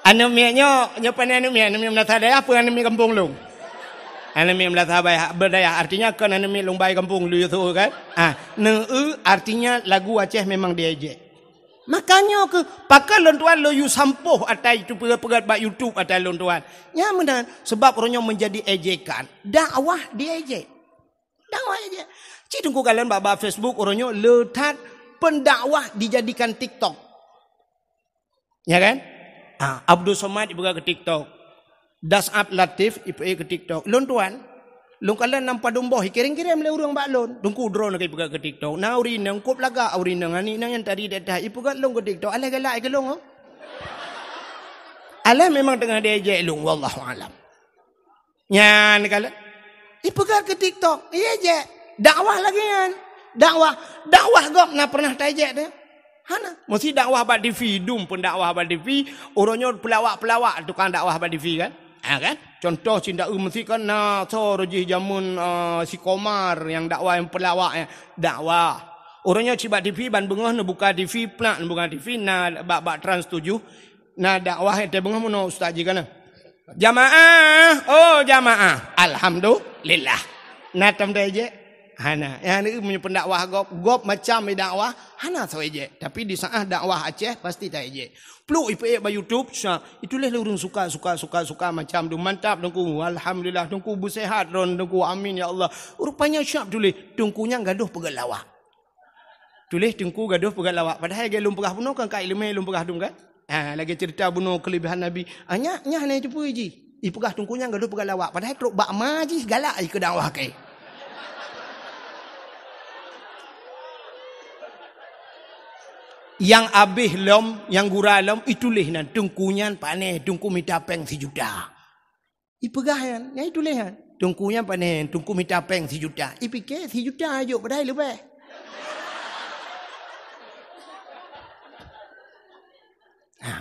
Aneuk miet nyoe, nyoe pane aneuk miet, aneuk miet meunasah dayah peue aneuk miet gampông lôn? Aneuk miet meunasah dayah, berdayah, artinya kon aneuk miet lôn bai gampông lôn yue kan? Ah, neueu artinya lagu Aceh memang diejek. Makanya ke pakon lôn tuan lôn yue sampôh atai itu peugét-peugét bak YouTube atai lôn tuan. Nyan meunan, sebab uroe nyoe menjadi ejekan. Dakwah diejek. Dakwah ejek. Cit teungku kalon bak-bak Facebook uroe nyoe le that pendakwah dijadikan TikTok. Ya kan? Ah, Abdul Somad ipeugah keu TikTok. Das'ab Latif ipeugah keu TikTok. Lôn tuan, lôn kalon lam padum boh, ikirém-kirém lé ureuëng bak lôn. Teungku droeneuh ka ipeugah keu TikTok. Na ureuëng inong kop lagak ureuëng inong aneuk inong nyang tadi dak ipeugah lôn keu TikTok. Alah galak keu lôn, oh. Alah memang teungoh diejek lôn, wallahu alam. Nyan kalon. Ipeugah keu TikTok, iya jek. Dakwah lagée nyan. Dakwah, dakwah gob na pernah taijek teuh? Hana. Mesti dakwah bak TV, dum pun dakwah bak TV, uroe nyoe pelawak-pelawak tukang dakwah bak TV kan? Ha kan? Contoh cit dak eu mesti kan na soe rojih jameun, eh, si Komar nyang dakwah nyang pelawak nyan. Dakwah. Uroe nyoe cit bak TV ban beungoh neubuka TV, plak neubuka TV na bak, bak Trans tujuh. Na dakwah nyang teungoh meunoe ustaz jih kana. Jamaah, oh jamaah. Alhamdulillah. Na tom taijek? Hana. Nyang ni meunyoe pendakwah gob, gob macam dakwah, hana soe ejek. Tapi di saat dakwah Aceh pasti taijek. Pluk ipeujek bak YouTube, siap. Itulah ureuëng suka, suka, suka, suka macam tu. Mantap teungku. Alhamdulillah teungku beusehat droen teungku. Amin ya Allah. Rupanya siap tuléh. Teungku nyan gadoh peugét lawak. Tuléh teungku gadoh peugét lawak. Padahai lagée lôn peugah bunoe kan ka iéleumé lôn peugah dum kan? Ha, lagée cerita bunoe kelebihan Nabi. Ah, nyak, nyak hana jiteupeu jih. Ipeugah teungku nyan gadoh peugét lawak. Padahai trok bak ma jih galak jih keu dakwah keu. Nyang abéh lom, nyang gura lom, ituléh nan teungku nyan pané, teungku mita péng sijuta. Ipeugah nyan, nyan ituléh nyan. Teungku nyan pané, teungku mita péng sijuta. Ipike sijuta jok padahai leubeh. Ha.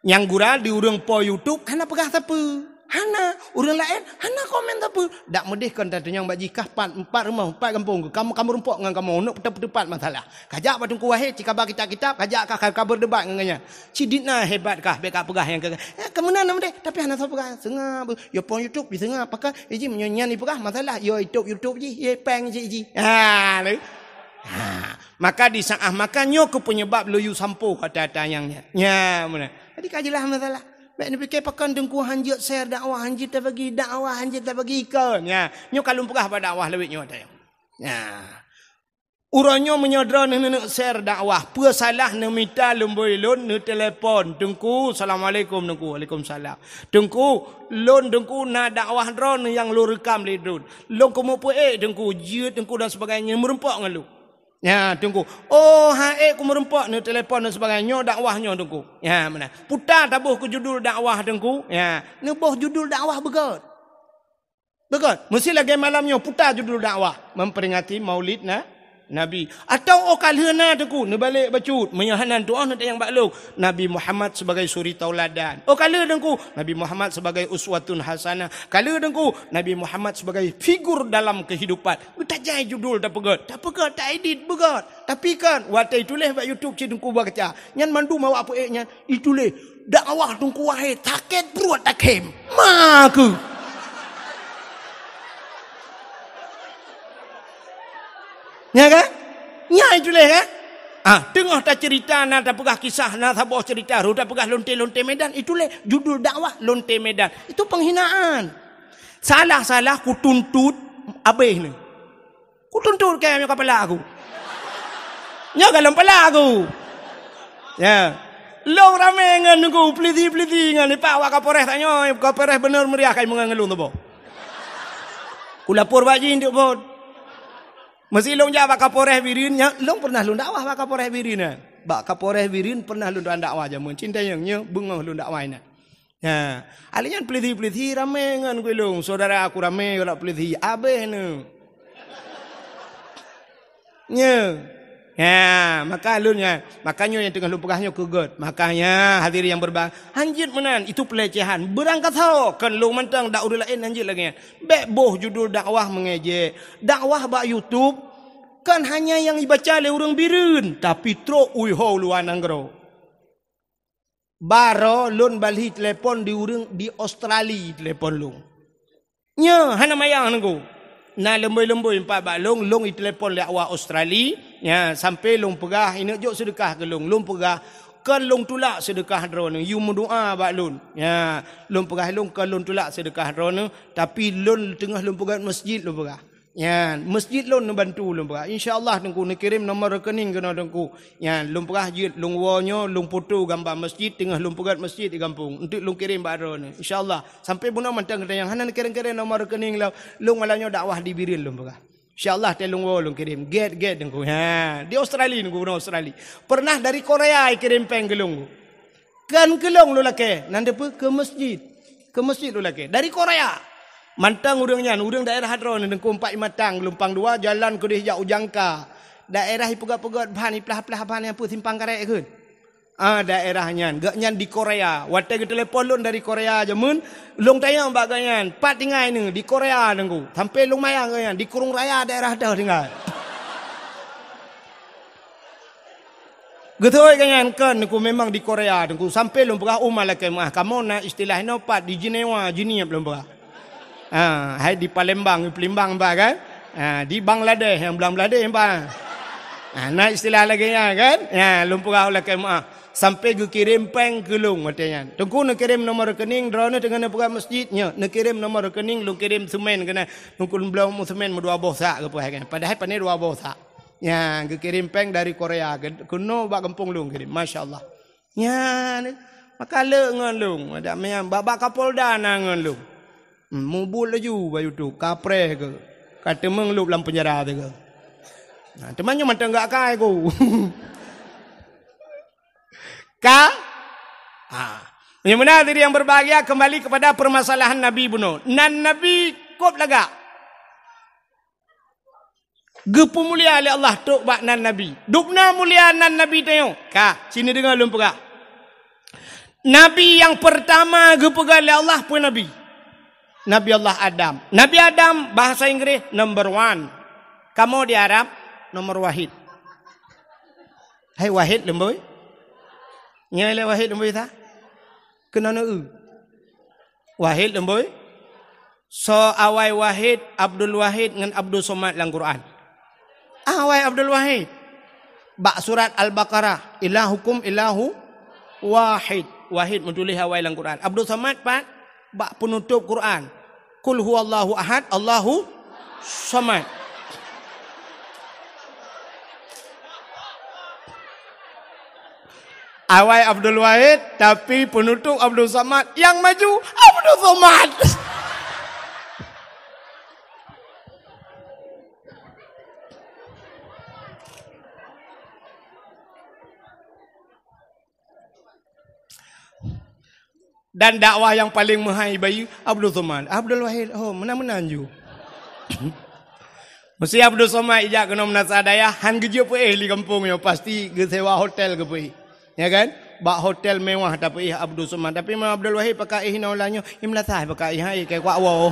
Nyang gura di ureuëng po YouTube hana peugah sapeue. Hana, ureuëng laén hana komen sapeue. Dak meudeh kon tatunyang bak jih kah pat, empat rumoh, empat gampông, kamoe, kamoe rumpok ngon kamoe, neuk peuteupat masalah. Kajak bak Teungku Wahid, cikaba kitab-kitab, kajak ka, ka, ka berdebat ngon gobnyan. Cit dit na hebat kah, bék ka peugah nyang ka, eh, keumeunan na meudeh, tapi hana soe peugah. Seungab, yo pon YouTube, diseungab, pakon, eh, jih meunyoe nyan ipeugah masalah, yo YouTube, YouTube jih, ye péng cit jih. Ha, lé. Ha, maka di saat maka nyoe keu penyebab lôn yue sampôh kata-kata nyang nyan. Nya, meunan. Jadi ka jeulaih masalah. Bék neupike pakon teungku hanjeuet share dakwah, hanjeuet tabagi dakwah, hanjeuet tabagi ikon. Nya, nyoe ka lôn peugah bak dakwah lawét nyoe teuh. Nya. Uroe nyoe meunyoe droeneuh neuneuk share dakwah, peue salah neumita lumbôi lôn, neutelepon, "Teungku, assalamualaikum Teungku." "Waalaikumsalam." "Teungku, lôn Teungku na dakwah droeneuh nyang lôn reukam lé droen. Lôn keumeupeuék Teungku, jeuet Teungku dan sebagainya meureumpok ngon lôn." Ya, Teungku. "Oh, han ék ku meureumpok," neutelepon dan sebagainya, "nyoe dakwah nyoe Teungku." Ya, meunan. Puta taboh keu judul dakwah Teungku. Ya, neuboh judul dakwah beugét. Beugét, meusti lagée malam nyoe puta judul dakwah, memperingati Maulid na, Nabi. Atawa óh ka lheueh na Teungku, neubalek bacut, meunyoe hana tuoh neutanyong bak lôn, Nabi Muhammad sebagai suri tauladan. Óh ka lheueh Teungku, Nabi Muhammad sebagai uswatun hasanah. Ka lheueh Teungku, Nabi Muhammad sebagai figur dalam kehidupan. Beutajai judul tapeugét, tapeugét, taedit beugét. Tapi kan, watée tuléh bak YouTube cit Teungku baca, nyan mandum awak peuék nyan, ituléh, dakwah Teungku Wahid, sakét pruet takhém. Makeu. Nya kan? Nya ituléh kan? Ah, teungoh tacerita na tapeugah kisah na saboh cerita, ru tapeugah lonte-lonte Medan, ituléh judul dakwah lonte Medan. Itu penghinaan. Salah-salah kutuntut abéh ni. Tuntut kèe meunyoe ka palak aku. Nyoe ka lom palak aku. Ya. Lôn ramé ngon Teungku, peulisi-peulisi ngon, ipak awak Kapolres tanyoe, Kapolres beuneuh meuriah ka imeungon ngon lôn tuboh. Kulapor bak jih untuk bot. Meusé lôn jak bak Kapolres Bireuen, nyan, lôn pernah lôn dakwah bak Kapolres Bireuen, eh. Bak Kapolres Bireuen pernah lôn dakwah jameun. Cintayong nyoe beungoh lôn dakwah inan. Ha, alèh nyan peulisi-peulisi ramé ngon gulong, syedara aku ramé galak peulisi, abéh nyoe. Nyoe. Ha, maka lôn nyan, maka nyoe nyang teungoh lôn peugah nyoe keu gèt. Makanya hadirin yang berbahagia, hanjeuet meunan, itu pelecehan. Beurangkasoe, kon lôn mantong dak ureueng laén hanjeuet lagèe nyan. Bèk boh judul dakwah mengejek. Dakwah bak YouTube kon hanya nyang ibaca lé ureueng Bireuen, tapi trok u luwa nanggroe. Baroe lôn balhi telepon di ureueng di Australia telepon lôn. Nyoe hana manyang Teungku. Na leumboi-leumboi pat bak lôn, lôn itelepon lé awak Australia. Nya, sampai lôn peugah, ineuk jok seudeukah keu lôn. Lôn peugah, kon lôn tulak seudeukah droeneuh, yue meudoa bak lôn. Nya, lôn peugah lôn, kon lôn tulak seudeukah droeneuh, tapi lôn teungoh lôn peugèt masjid lôn peugah. Nyan, masjid lôn neubantu lôn peugah. Insya Allah Teungku neukirém nomor rekening keunoe Teungku. Nyan, lôn peugah jeuet lôn woe nyoe, lôn foto gamba masjid, teungoh lôn peugèt masjid di gampông. Enteuk lôn kirém bak droeneuh. Insya Allah, sampai bunoe mantong geutanyoe hana neukirém-kirém nomor rekening lôn, lôn malam nyoe dakwah di Bireuen lôn peugah. Insya Allah, watèe lôn woe lôn kirém. Gèt-gèt Teungku. Ha, di Australia Teungku, bunoe Australia. Pernah dari Korea ikirém pèng keu lôn. Kon keu lôn lôn lakèe, nan deuh peue keu masjid. Keu masjid lôn lakèe. Dari Korea. Mantong ureueng nyan, ureueng daerah droeneuh Teungku, Empat Imatang, Geulumpang Dua, jalan keudéh jak u Jangka. Daerah ipeugèt-peugèt ban, iplah-plah ban nyang peue simpang karet kheun. Ah, daerah nyan. Gobnyan di Korea. Watèe geutelepon lôn dari Korea jameun, lôn tanyong bak gobnyan, "Pat tinggai neuh?" "Di Korea, Teungku." Sampai lôn manyang gobnyan, "Di Krueng Raya daerah toh tinggai?" Geutôi gobnyan, "Kon, Teungku, memang di Korea, Teungku." Sampai lôn peugah, "Oh, malaikat meuah, kamoe na istilah inoe pat di Jenewa, Jeunieb," lôn peugah. Ha, hai di Palembang, Palembang bah kan? Ha, di Bangladesh, nyang Bangladesh bah. Ha, na istilah lagèe nyan kan? Ha, lôn peugah malaikat meuah. Sampai geukirém pèng keu lôn watèe nyan. Teungku neukirém nomor rekening, droeneuh teungoh neupeugah masjid nyoe, neukirém nomor rekening, lôn kirém seumén keunan. Teungku lôn bloe seumén meudua boh sak geupeugah kan. Padahai pané dua boh sak. Nyan, geukirém pèng dari Korea, ke-, keunoe bak gampông lôn kirém. Masya Allah. Nyan, maka le ngon lôn. Adak meunan, bak, bak Kapolda na ngon lôn. Hmm, mubuet laju bak YouTube, kapreh keu. Ka teumeung lôb lam peunjara teuh keu. Nah, teuma nyoe mantong gak kai ku. Ka? Ha. Yang benar diri yang berbahagia, kembali kepada permasalahan Nabi bunoe. Nan Nabi kôb lagak. Geupeumulia lé Allah trok bak nan Nabi. Dubna mulia nan Nabi tanyoe. Ka, sini deungoe lôn peugah. Nabi nyang peurtama geupeugah lé Allah peue Nabi? Nabi Allah Adam. Nabi Adam bahasa Inggris number one. Kamoe di Arab nomor wahid. Hai wahid leumboi? Nyoe lé wahid leumboi sa? Keunoe neu-eu. Wahid leumboi? Soe awai Wahid, Abdul Wahid ngon Abdul Somad lam Quran? Awai Abdul Wahid. Bak surat Al-Baqarah, "Ilahukum ilahu wahid." Wahid meutuléh awai lam Quran. Abdul Somad pat? Bak peunutôb Quran, "Qul huwallahu ahad, Allahu somad." Awai Abdul Wahid, tapi peunutôb Abdul Somad, nyang maju Abdul Somad. Dan dakwah nyang paleng meuhai bayeue Abdul Somad. Abdul Wahid, oh, meunan-meunan ju. Meusé Abdul Somad ijak keunoe meunasah dayah, han geujeuet peuéh di gampông nyoe, pasti geusewa hotel geupeuéh. Ya kan? Bak hotel mewah tapeuéh Abdul Somad. Tapi meunyoe Abdul Wahid pakai éh inoe lam nyoe, i meunasah pakai éh, hai, keu kuak woe.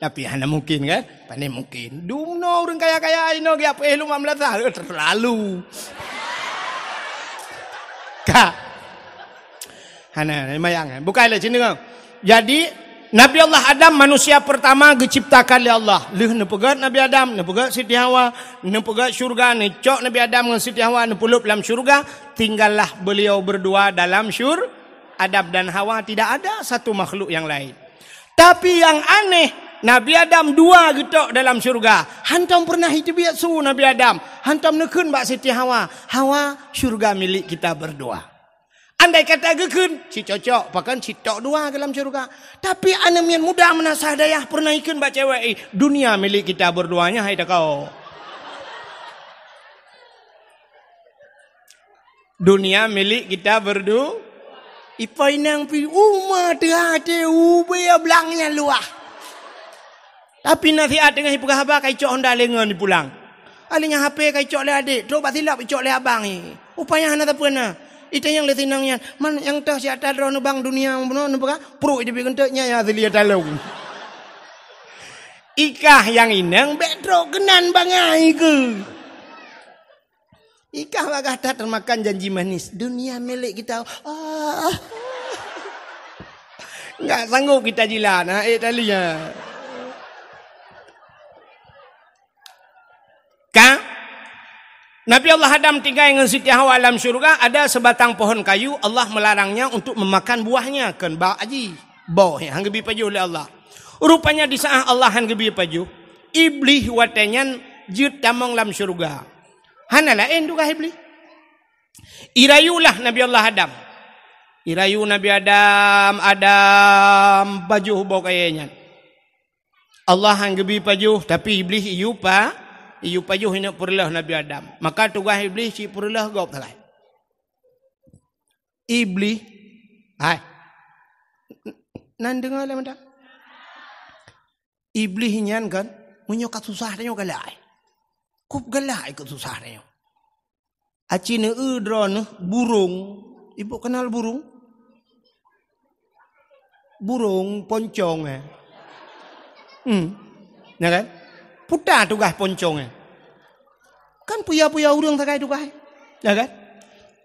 Tapi hana mungkin kan? Pane mungkin. Dumnoe ureueng kaya-kaya inoe geujak peuéh lom lam meunasah. Eh, terlalu. Ka. Hana, mayang kan? Bukai lé sini kan? Jadi, Nabi Allah Adam manusia pertama geuciptakan lé Allah. Lheueh neupeugèt Nabi Adam, neupeugèt Siti Hawa, neupeugèt syurga, neucok Nabi Adam ngon Siti Hawa neupeulop lam syurga, tinggallah beliau berdua dalam syur-, Adam dan Hawa, tidak ada satu makhluk yang lain. Tapi yang aneh, Nabi Adam dua geutok dalam syurga. Hantom peureunah jiteubiet su Nabi Adam. Hantom neukheun bak Siti Hawa, "Hawa, syurga milik kita berdua." Andai kata geukheun, cit cocok, pakon cit tok dua dalam syurga. Tapi aneuk miet muda meunasah dayah peureunah ikheun bak cewek, "Eh, dunia milik kita berdua nyan hai takau." Dunia milik kita berdu-, ipo inong pi uma teuhah te ubé blang nyang luah. Tapi na siat teungoh ipeugah haba ka icok honda lé ngon ipulang. Alèh nyan H P ka icok lé adék, trok bak silop icok lé abang i. Upaya hana sapeue na. Itanyong lé sinong nyan, "Man nyang toh siat droeneuh bang dunia bunoe neupeugah?" Pruet iteubiet geunteuk nyan nyang asli talong. Ikah nyang inong bèk trok keunan bangai keuh. Ikah bak gata termakan janji manis, dunia milik kita. Ah. Enggak sanggup kita jilat, ha, eh, tali, ha. Ka? Nabi Allah Adam tinggai ngon Siti Hawa lam syurga, ada sebatang pohon kayu, Allah melarangnya untuk memakan buahnya, kon bak aji. Boh, han geubi pajoh lé Allah. Rupanya di saat Allah han geubi pajoh, Iblih watèe nyan jeuet tamong lam syurga. Hana laén tugaih Iblih. Irayulah Nabi Allah Adam. Irayu Nabi Adam, "Adam, pajoh boh kayèe nyan." Allah han geubi pajoh, tapi Iblih iyue pa-, iyue pajoh ineuk peureulèh Nabi Adam. Maka tugaih Iblih cit peureulèh gob sagai. Iblih, hai. Nan deungö lé mantong? Iblih nyan kan, meunyoe ka susah tanyoe galak. Kop galak keu susah tanyoe. Aci neueu droeneuh burông. Ibu kenal burông? Burông poncong, eh. Hmm. Ya kan? Puta tugaih poncong, eh. Kan puya-puya ureueng sagai tugaih. Ya kan?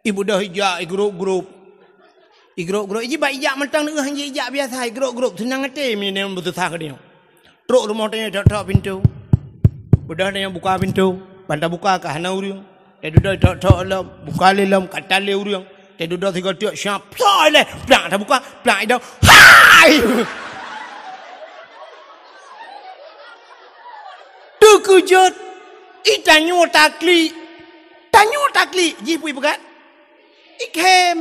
Ibu dah ijak, igrop-grop. Igrop-grop. Iji bak ijak mantong neueu han ijak biasa, igrop-grop. Seunang até meunyoe beususah keu tanyoe. Trok rumoh tanyoe, tok-tok pintoe. Beudoh tanyoe buka pintoe, ban tabuka ka hana ureueng. Teududoe tok-tok lom, buka lé lom, ka tan lé ureueng. Teududoe sigoe teuk, siap, plak ilèe, plak tabuka, plak idong. Hai! Teukeujot, i tanyoe taklik. Tanyoe taklik, jih peue ipeugah? Ikhém.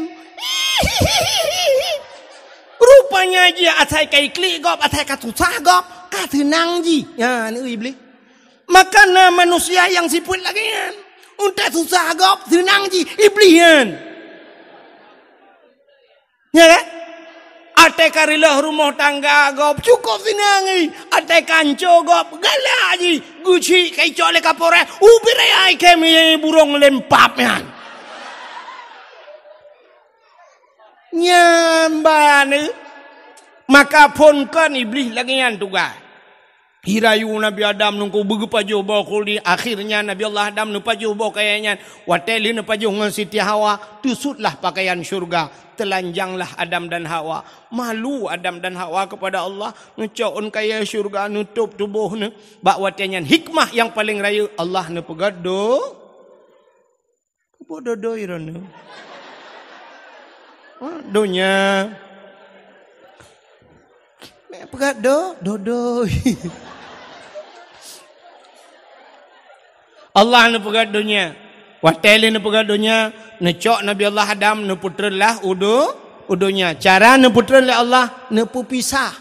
Rupanya jih asai ka iklik gob, asai ka susah gob, ka seunang jih. Nyan, Iblih. Maka na manusia nyang sifeuet lagèe nyan. Untèe susah gob, seunang jih, Iblih nyan. Ya kan? Até ka reuloh rumoh tangga gob, cukôp seunang jih. Até ka hanco gob, galak jih. Geuchik ka icok lé kapolres, ubit raya ikhém burông lempap nyan. Nyan ban, eh. Maka phon kon Iblih lagèe nyan tugaih. Irayu Nabi Adam nungku beugeupajoh boh khuldi. Akhirnya Nabi Allah Adam neupajoh boh kayèe nyan. Watèe lheueh neupajoh ngon Siti Hawa, teusutlah pakaian syurga. Telanjanglah Adam dan Hawa. Malu Adam dan Hawa kepada Allah. Neucok ôn kayèe syurga, neutôp tuboh neuh. Bak watèe nyan hikmah nyang paleng rayeuk Allah neupeugah do-, Peubododoi droeneuh. Ha, donya. Mek peugah do-, dodoi. Allah neupeugah donya. Watèe lé neupeugah donya, neucok Nabi Allah Adam, neupeutreun lah u do-, u donya. Cara neupeutreun lé Allah, neupeupisah.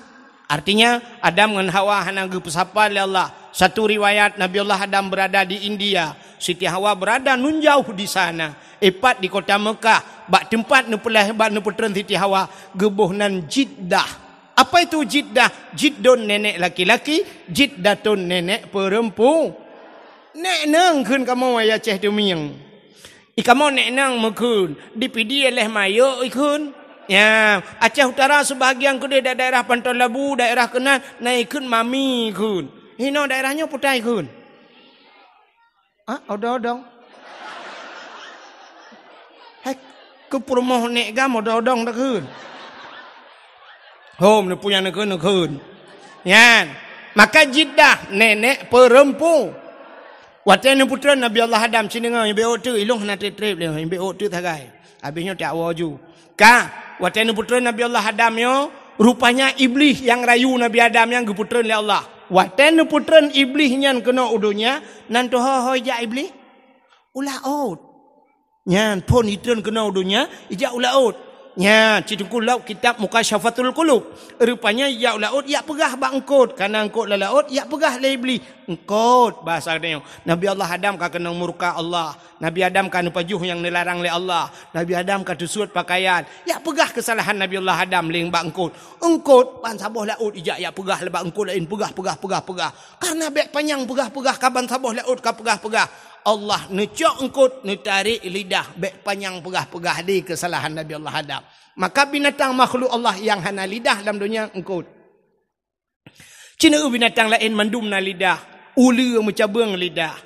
Artinya, Adam ngon Hawa hana geupeusapa lé Allah. Satu riwayat, Nabi Allah Adam berada di India, Siti Hawa berada nun jauh di sana. Ipat di kota Mekah, bak teumpat neupeulahé, bak neupeutreun Siti Hawa, geuboh nan Jiddah. Apa itu Jiddah? Jiddun nenek laki-laki, Jiddatun nenek perempu-, Nek nang kheun kamoe ayah Aceh Teumieng. I kamoe nek nang meukheun, di Pidie leh mayok ikheun. Ya, Aceh Utara sebahagian keudeh da-, daerah Panton Labu, daerah keunan, na ikheun mami ikheun. Hinoe daerah nyoe putai ikheun. Ah, odong-odong. Hai, keu peurumoh nek gam odong-odong takheun. Hom, neupunya neukheun, neukheun. Nyan. Maka Jiddah, nenek perempu. Watèe neupeutreun Nabi Allah Adam, ci deungö, nyang beuôt teuk, ilong hana trép-trép lé, nyang beuôt teuk sagai. Habéh nyoe tiak woe ju. Ka, watèe neupeutreun Nabi Allah Adam nyoe, Rupanya Iblih nyang rayu Nabi Adam nyan geupeutreun lé Allah. Watée neupeutreun Iblih nyan keunoe u donya, nan teuho-ho ijak Iblih? U laôt. Nyan phon itreun keunoe u donya, ijak u laôt. Nyan, ci teungku lok kitab Mukasyafatul Qulub. Rupanya ijak u laôt, ijak peugah bak eungkôt. Kana eungkôt lam laôt, ijak peugah lé Iblih. Eungkôt, bahasa geutanyoe. Nabi Allah Adam ka keunong murka Allah. Nabi Adam ka neupajoh nyang neularang lé Allah. Nabi Adam ka teusuet pakaian. Ijak peugah keusalahan Nabi Allah Adam lé bak eungkôt. Eungkôt, ban saboh laôt ijak, ijak peugah lé bak eungkôt laén. Peugah, peugah, peugah, peugah. Karena bék panyang peugah-peugah ka ban saboh laôt ka peugah-peugah. Allah neucok eungkôt, neutarek lidah, bék panyang peugah-peugah di keusalahan Nabi Allah Adam. Maka binatang makhluk Allah nyang hana lidah lam donya eungkôt. Ci na binatang laén mandum na lidah, uleue meucabeueng lidah,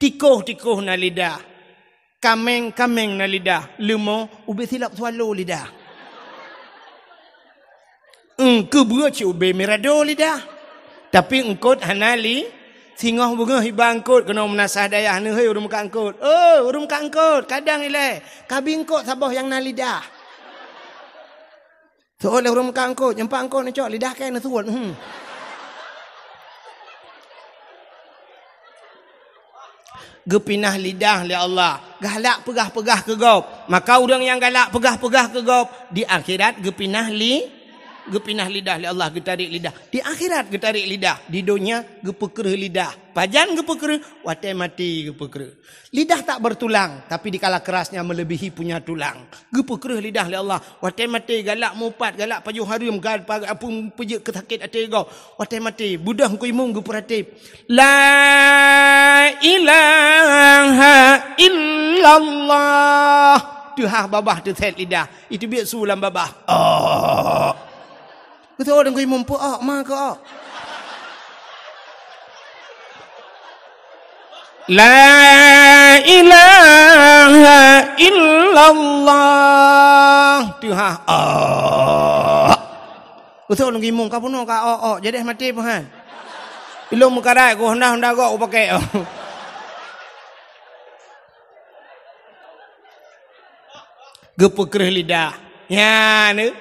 tikoh-tikoh na lidah, kaméng-kaméng na lidah, leumo ubé silop swallow lidah. Eungkôt beue ci ubé mirado lidah. Tapi eungkôt hana li, singoh beungoh iba eungkôt keunoe meunasah dayah neuhôi ureuëng meukat eungkôt. Oh, ureuëng meukat eungkôt, kadang ilée, kabi eungkôt saboh nyang na lidah. Soe lé ureuëng meukat eungkôt, nyampak eungkôt neucok lidah keng neusuet. Hmm. Geupinah lidah lé Allah, galak peugah-peugah keu gob. Maka ureuëng nyang galak peugah-peugah keu gob, di akhirat geupinah li, geupinah lidah lé Allah, geutarek lidah. Di akhirat geutarek lidah, di donya geupeukreuh lidah. Pajan geupeukreuh? Watée maté geupeukreuh. Lidah tak bertulang, tapi dikala kerasnya melebihi punya tulang. Geupeukreuh lidah lé Allah. Watée maté galak mupat, galak pajoh hareuem, gal-, pa-, apui peujeuet keu sakét até gob. Watée maté, beudôh Teungku Imum geupeuratéb. La ilaha illallah. Teuhah babah teusét lidah. Iteubiet su lam babah. Oh. Beutôi Teungku Imum peu-ok, ma keu-ok. La ilaha illallah. Teuhah. Ah. Beutôi Teungku Imum ka bunoe ka ok-ok, jadi maté peuhan. Ilong meukarat ku honda-honda gok upakée. Geupeukreuh lidah. Nyan, eh.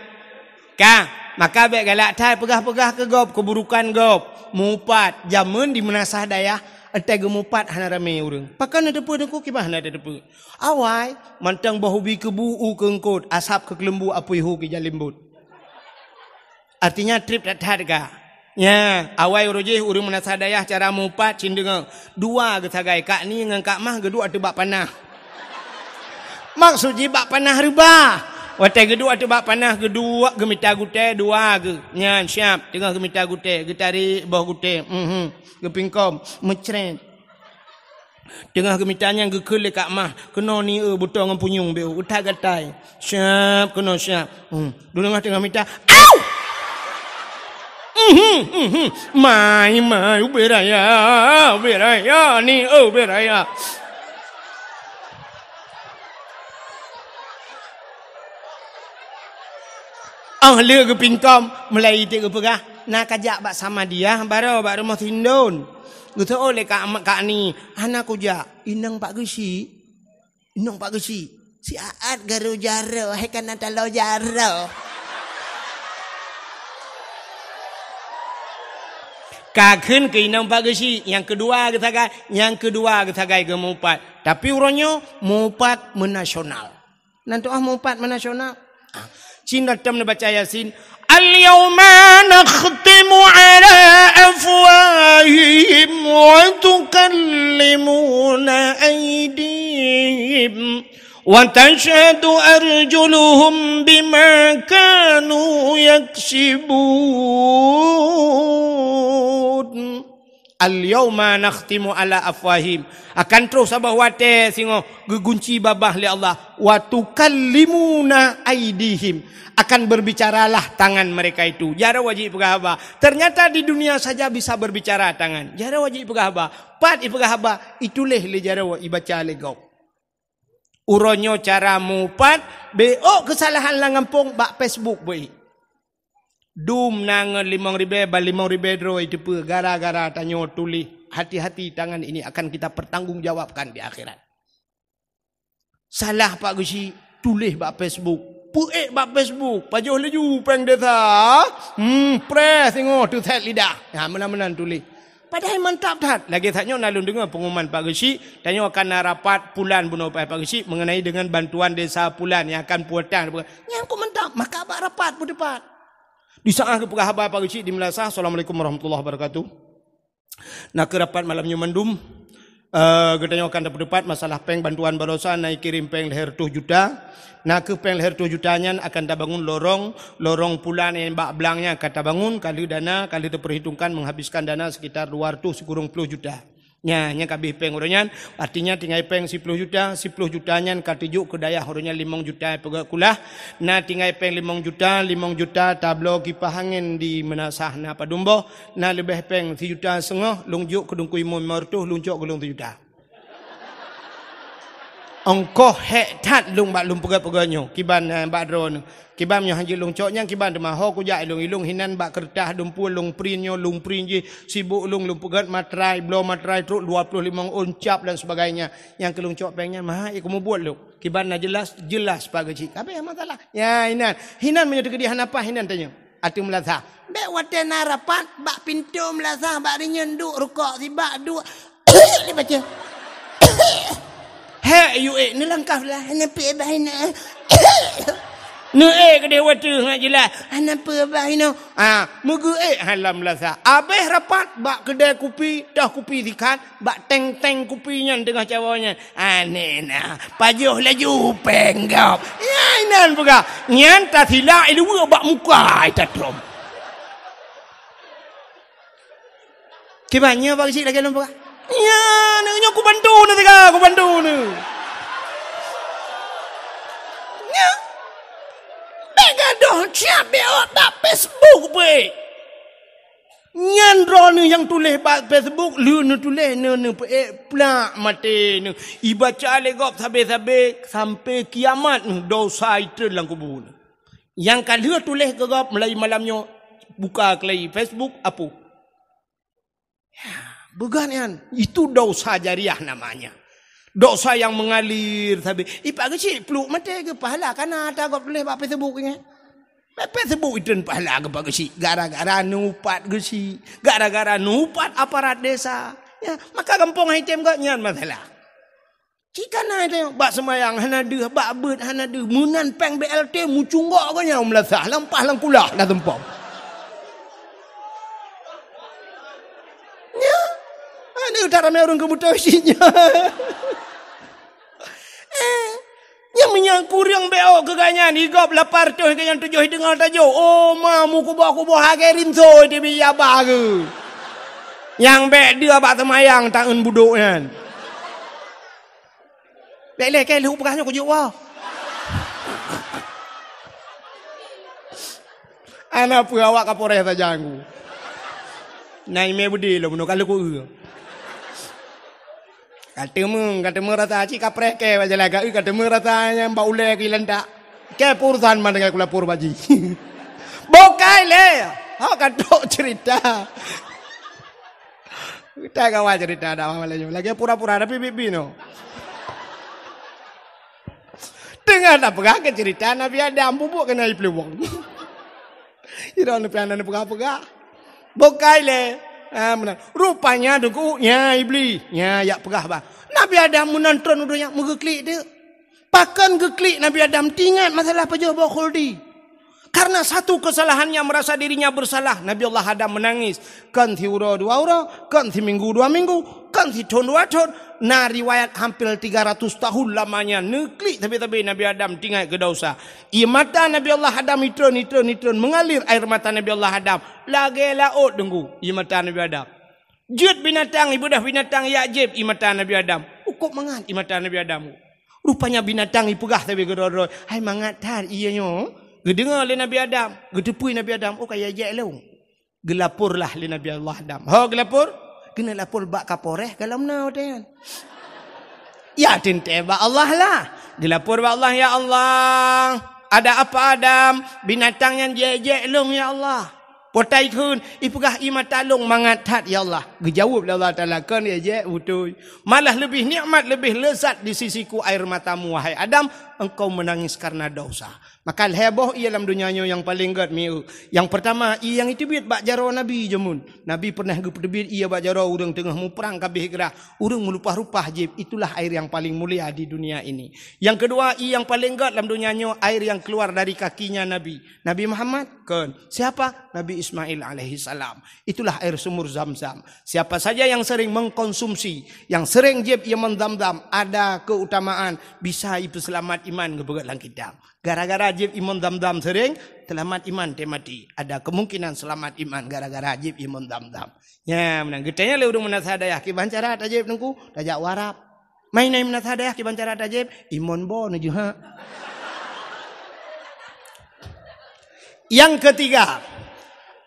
Ka, maka bék galak that peugah-peugah keu gob, keuburukan gob. Mupat, jameun di meunasah dayah, entai geumupat hana ramé ureuëng. Pakon na teupeu teungku kiban hana teupeu. Awai, mantong boh ubi keubu u keu eungkôt, asab keu keuleumbu apui hu keu jalimbot. Artinya treb that-that ka. Nya, awai uroe jih ureuëng meunasah dayah cara mupat cit deungoe. Dua geusagai, Kak Ni ngon Kak Mah geuduek ateueh bak panah. Maksud jih bak panah reubah. Watée geuduek ateueh bak panah geuduek geumita gutée dua geuh. Nyan siab teungoh geumita gutée, geutarek boh gutée. Mhm. Geupingkom, meucret. Teungoh geumita nyan geukheun lé Kak Mah, keunoe ni eu butong ngon punyueng beu, utak gatai. Siab keunoe siab. Hmm. Dulu teungoh mita, au! Mhm, mhm. Mai, mai, ubé raya, ubé raya, ni eu ubé raya. Oh lé geupingkom, mulai iték geupeugah, na kajak bak Samadiyah, baroe bak rumoh Sindon. Geuseuôt lé Kak, Kak Ni, hana kujak, inong Pak Geuchik. Inong Pak Geuchik, siat garo jaro, hai kana talo jaro. Ka kheun keu inong Pak Geuchik, nyang keudua geusagai, nyang keudua geusagai geumupat. Tapi uroe nyoe mupat meunasional. Nan tuah mupat meunasional. Ah, cin datam neubaca Yasin. Al-yauma nakhtimu ala afwahihim wa tukallimuna aydihim wa tashhadu arjuluhum bima kanu yaksibun. Al-yauma nakhtimu ala afwahim. Akan troh saboh watée singoh geugunci babah lé Allah. Wa tukallimuna aidihim. Akan berbicaralah tangan mereka itu. Jaroe jih peugah haba. Ternyata di dunia saja bisa berbicara tangan. Jaroe jih peugah haba. Pat ipeugah haba, ituléh lé jaroe, ibaca lé gob. Uroe nyoe cara mupat, beuôt keusalahan lam gampông bak Facebook beuôt. Dum na ngon limong ribée, ban limong ribée droe iteupeue gara-gara tanyoe tuléh. Hati-hati, tangan ini akan kita pertanggungjawabkan di akhirat. Salah Pak Geuchik, tuléh bak Facebook, Peuék bak Facebook, pajoh laju péng desa. Hmm, preh singoh teuset lidah. Ha, meunan-meunan tuléh. Padahai mantap that. Lagée that nyoe na lôn deungoe pengumuman Pak Geuchik, tanyoe akan na rapat pulan bunoe Pak Geuchik mengenai dengan bantuan desa pulan yang akan pulang. Nyang kok mantap, maka bak rapat peuteupat. Di saat geupeugah haba Pak Geuchik di Meulasah, "Assalamualaikum warahmatullahi wabarakatuh." Na keuh rapat malam nyoe mandum, eh, geutanyoe akan tapeuteupat masalah péng bantuan baroesa na kirém péng lhée reutôh juta. Na keuh péng lhée reutôh juta nyan akan tabangun lorong, lorong pulan nyang bak blang nyan akan tabangun, ka lheueh dana, ka lheueh tapeuhitongkan menghabiskan dana sekitar dua reutôh sikureueng ploh juta. Nya, nyang ka abéh péng uroe nyan, artinya tinggai péng siploh juta, siploh juta nyan ka teujok keu dayah uroe nyan limong juta peugét kulah, na tinggai péng limong juta, limong juta tabloe kipah angén di Meunasah na padum boh, na leubeh péng sijuta seungoh, lôn jok keu Teungku Imum limong reutôh, lôn cok keu lôn sijuta. Ongkoh hék that lôn bak lôn peugét-peugét nyoe, kiban, eh, bak droeneuh. Kiban nyoe hana jeuet lôn cok nyan, kiban teuma ho kujak ilong-ilong hinan bak keureutah dumpue lôn print nyoe, lôn print jih, sibok lôn, lôn peugét matrai, bloe matrai trok dua ploh limong ôn cap dan sebagainya. Nyang keu lôn cok péng nyan, maha, eh, kumubuet lôn. Kiban na jelas, jelas Pak Geuchik. Ka abéh masalah. Ya, hinan. Hinan meunyoe teukeudi hana paih hinan tanyoe. Ateueh Meulasah. Bék watée na rapat bak pintoe Meulasah, bak rinyeun duek rukok sibak duek. Dibaca. Hek, yue, neulangkah lah, hana peue bah inoe. Neuék keudeh watée ngat jeulaih, hana peue bah inoe. Ah, meugeuék halam Meulasah. Abéh rapat bak keudée kupi, toh kupi sikat, bak teng-teng kupi nyan teungoh cawoe nyan. Aneh na, pajoh laju péng gob. Nyan inan peugah, nyan tasilak iluweue bak muka ita tom. Kiban nyoe Pak Geuchik lagée lôn peugah. Nyan, nyoe kubantu neuh teuga, kubantu neuh. Nyan. Bék gadoh siab bék awak bak Facebook peuék. Nyan droeneuh nyang tuléh bak Facebook, lheueh neutuléh neu-, neupeuék plak maté neuh. Ibaca lé gob sabé-sabé sampai kiamat neuh dosa itreun lam kubu neuh. Nyang ka lheueh tuléh keu gob mulai malam nyoe buka keulai Facebook, apuih. Ya, beugat nyan. Itu dosa jariah namanya. Dosa yang mengalir sabe. I Pak Geuchik pluek maté geupahala kana ata gob tuléh bak Facebook nyan. Bak Facebook itreun pahala keu Pak Geuchik gara-gara neuupat Geuchik, gara-gara neuupat aparat desa. Ya, maka gampông hai tem gob nyan masalah. Cit kana teuh, bak seumayang hana deuh, bak beuet hana deuh, meunan péng B L T meucunggok geuh nyan u Meulasah, lampah lam kulah dah tumpom. Nyan, aneuk that ramé ureueng keu beutôi cit nyan. Eh, nyang meunyoe kureueng B O keu gobnyan, i gob lapan reutôh keu nyang tujoh i teungoh tajok. Oh, ma meukuboh-kuboh hagée rinso di bijaba geuh. Nyang bék deuh bak seumayang taeun budok nyan. Lé-lé kée lheueh peugah nyoe kujok woe. Ana peue awak Kapolres sajan ku. Na imé beudé lom nyoe ka lheueh ku eu. Ka teumé, ka teumé rasa cit kapreh kée bak jalan ka eu, ka teumé rasa nyang bak ulée keu ilantak. Kée peurusan man dengan kulapor bak jih. Bukai lé. Ha ka trok cerita. Kita kawan cerita dak malam nyoe. Lagée pura-pura tapi bibi no. Teungoh tapeugah keu cerita Nabi Adam bubuk keunan i peuluwong. Sidroe neupian neupeugah-peugah. Bukai lé. Ha, meunan. Rupanya deungon nya Iblih. Nya yak peugah bah. Nabi Adam meunan tron u donya meugeuklik deuk. Pakon geuklik Nabi Adam teuingat masalah pajoh boh khuldi. Karena satu kesalahannya merasa dirinya bersalah, Nabi Allah Adam menangis. Kon siuroe dua uroe, kon siminggu dua minggu, kon sithon dua thon. Na riwayat hampir tiga ratus tahun lamanya neuklik sabe-sabe Nabi Adam teuingat keu dosa. Ie mata Nabi Allah Adam itreun, itreun, itreun mengalir air mata Nabi Allah Adam lagée laôt deungon ie mata Nabi Adam. Jeuet binatang, ibeudôh binatang yak jieb ie mata Nabi Adam. Ukôb mangat ie mata Nabi Adam. Rupanya binatang ipeugah sabe keudroe-droe, "Hai mangat that ie nyoe." Geudeungoe lé Nabi Adam, geuteupeue Nabi Adam, "Oh, ka yak jieb lôn." Geulaporlah lé Nabi Allah Adam. Ho geulapor? Keuneuk lapor bak Kapolres ka lom na watée nyan. Ya teuntée bak Allah lah. Geulapor bak Allah, "Ya Allah, ada apa Adam? Binatang nyan jieb-jieb lôn ya Allah." Potai kheun, ipeugah ie mata lôn mangat that ya Allah. Geujaweueb lé Allah Taala, "Kon yak jieb beutôi. Malah leubeh nikmat, leubeh leuzat di sisiku air matamu wahai Adam, engkau menangis karena dosa. Maka lhèe boh ie lam donya nyoe nyang paleng gèt mieu. Nyang peurtama, ie nyang jiteubiet bak jaroe Nabi jameun. Nabi pernah geupeuteubiet ie bak jaroe ureueng teungoh muprang ka abéh grah. Ureueng meulupah-lupah jieb, itulah air yang paling mulia di dunia ini. Yang kedua, ie nyang paleng gèt lam donya nyoe, air yang keluar dari kakinya Nabi. Nabi Muhammad? Kon. Siapa? Nabi Ismail alaihi salam. Itulah air sumur Zam-Zam. Siapa saja yang sering mengkonsumsi, yang sering jieb ie mon Zam-Zam, ada keutamaan bisa ipeuseulamat iman geupeugah lam kitab. Gara-gara jieb ie mon Zam-Zam sering, seulamat iman teuh maté. Ada kemungkinan seulamat iman gara-gara jieb ie mon Zam-Zam. Nyan meunan. Geutanyong lé ureueng meunasah dayah, "Kiban cara tajieb Teungku?" "Tajak u Arab." "Meunan meunasah dayah kiban cara tajieb?" "Ie mon bo neujeuhak." Yang ketiga,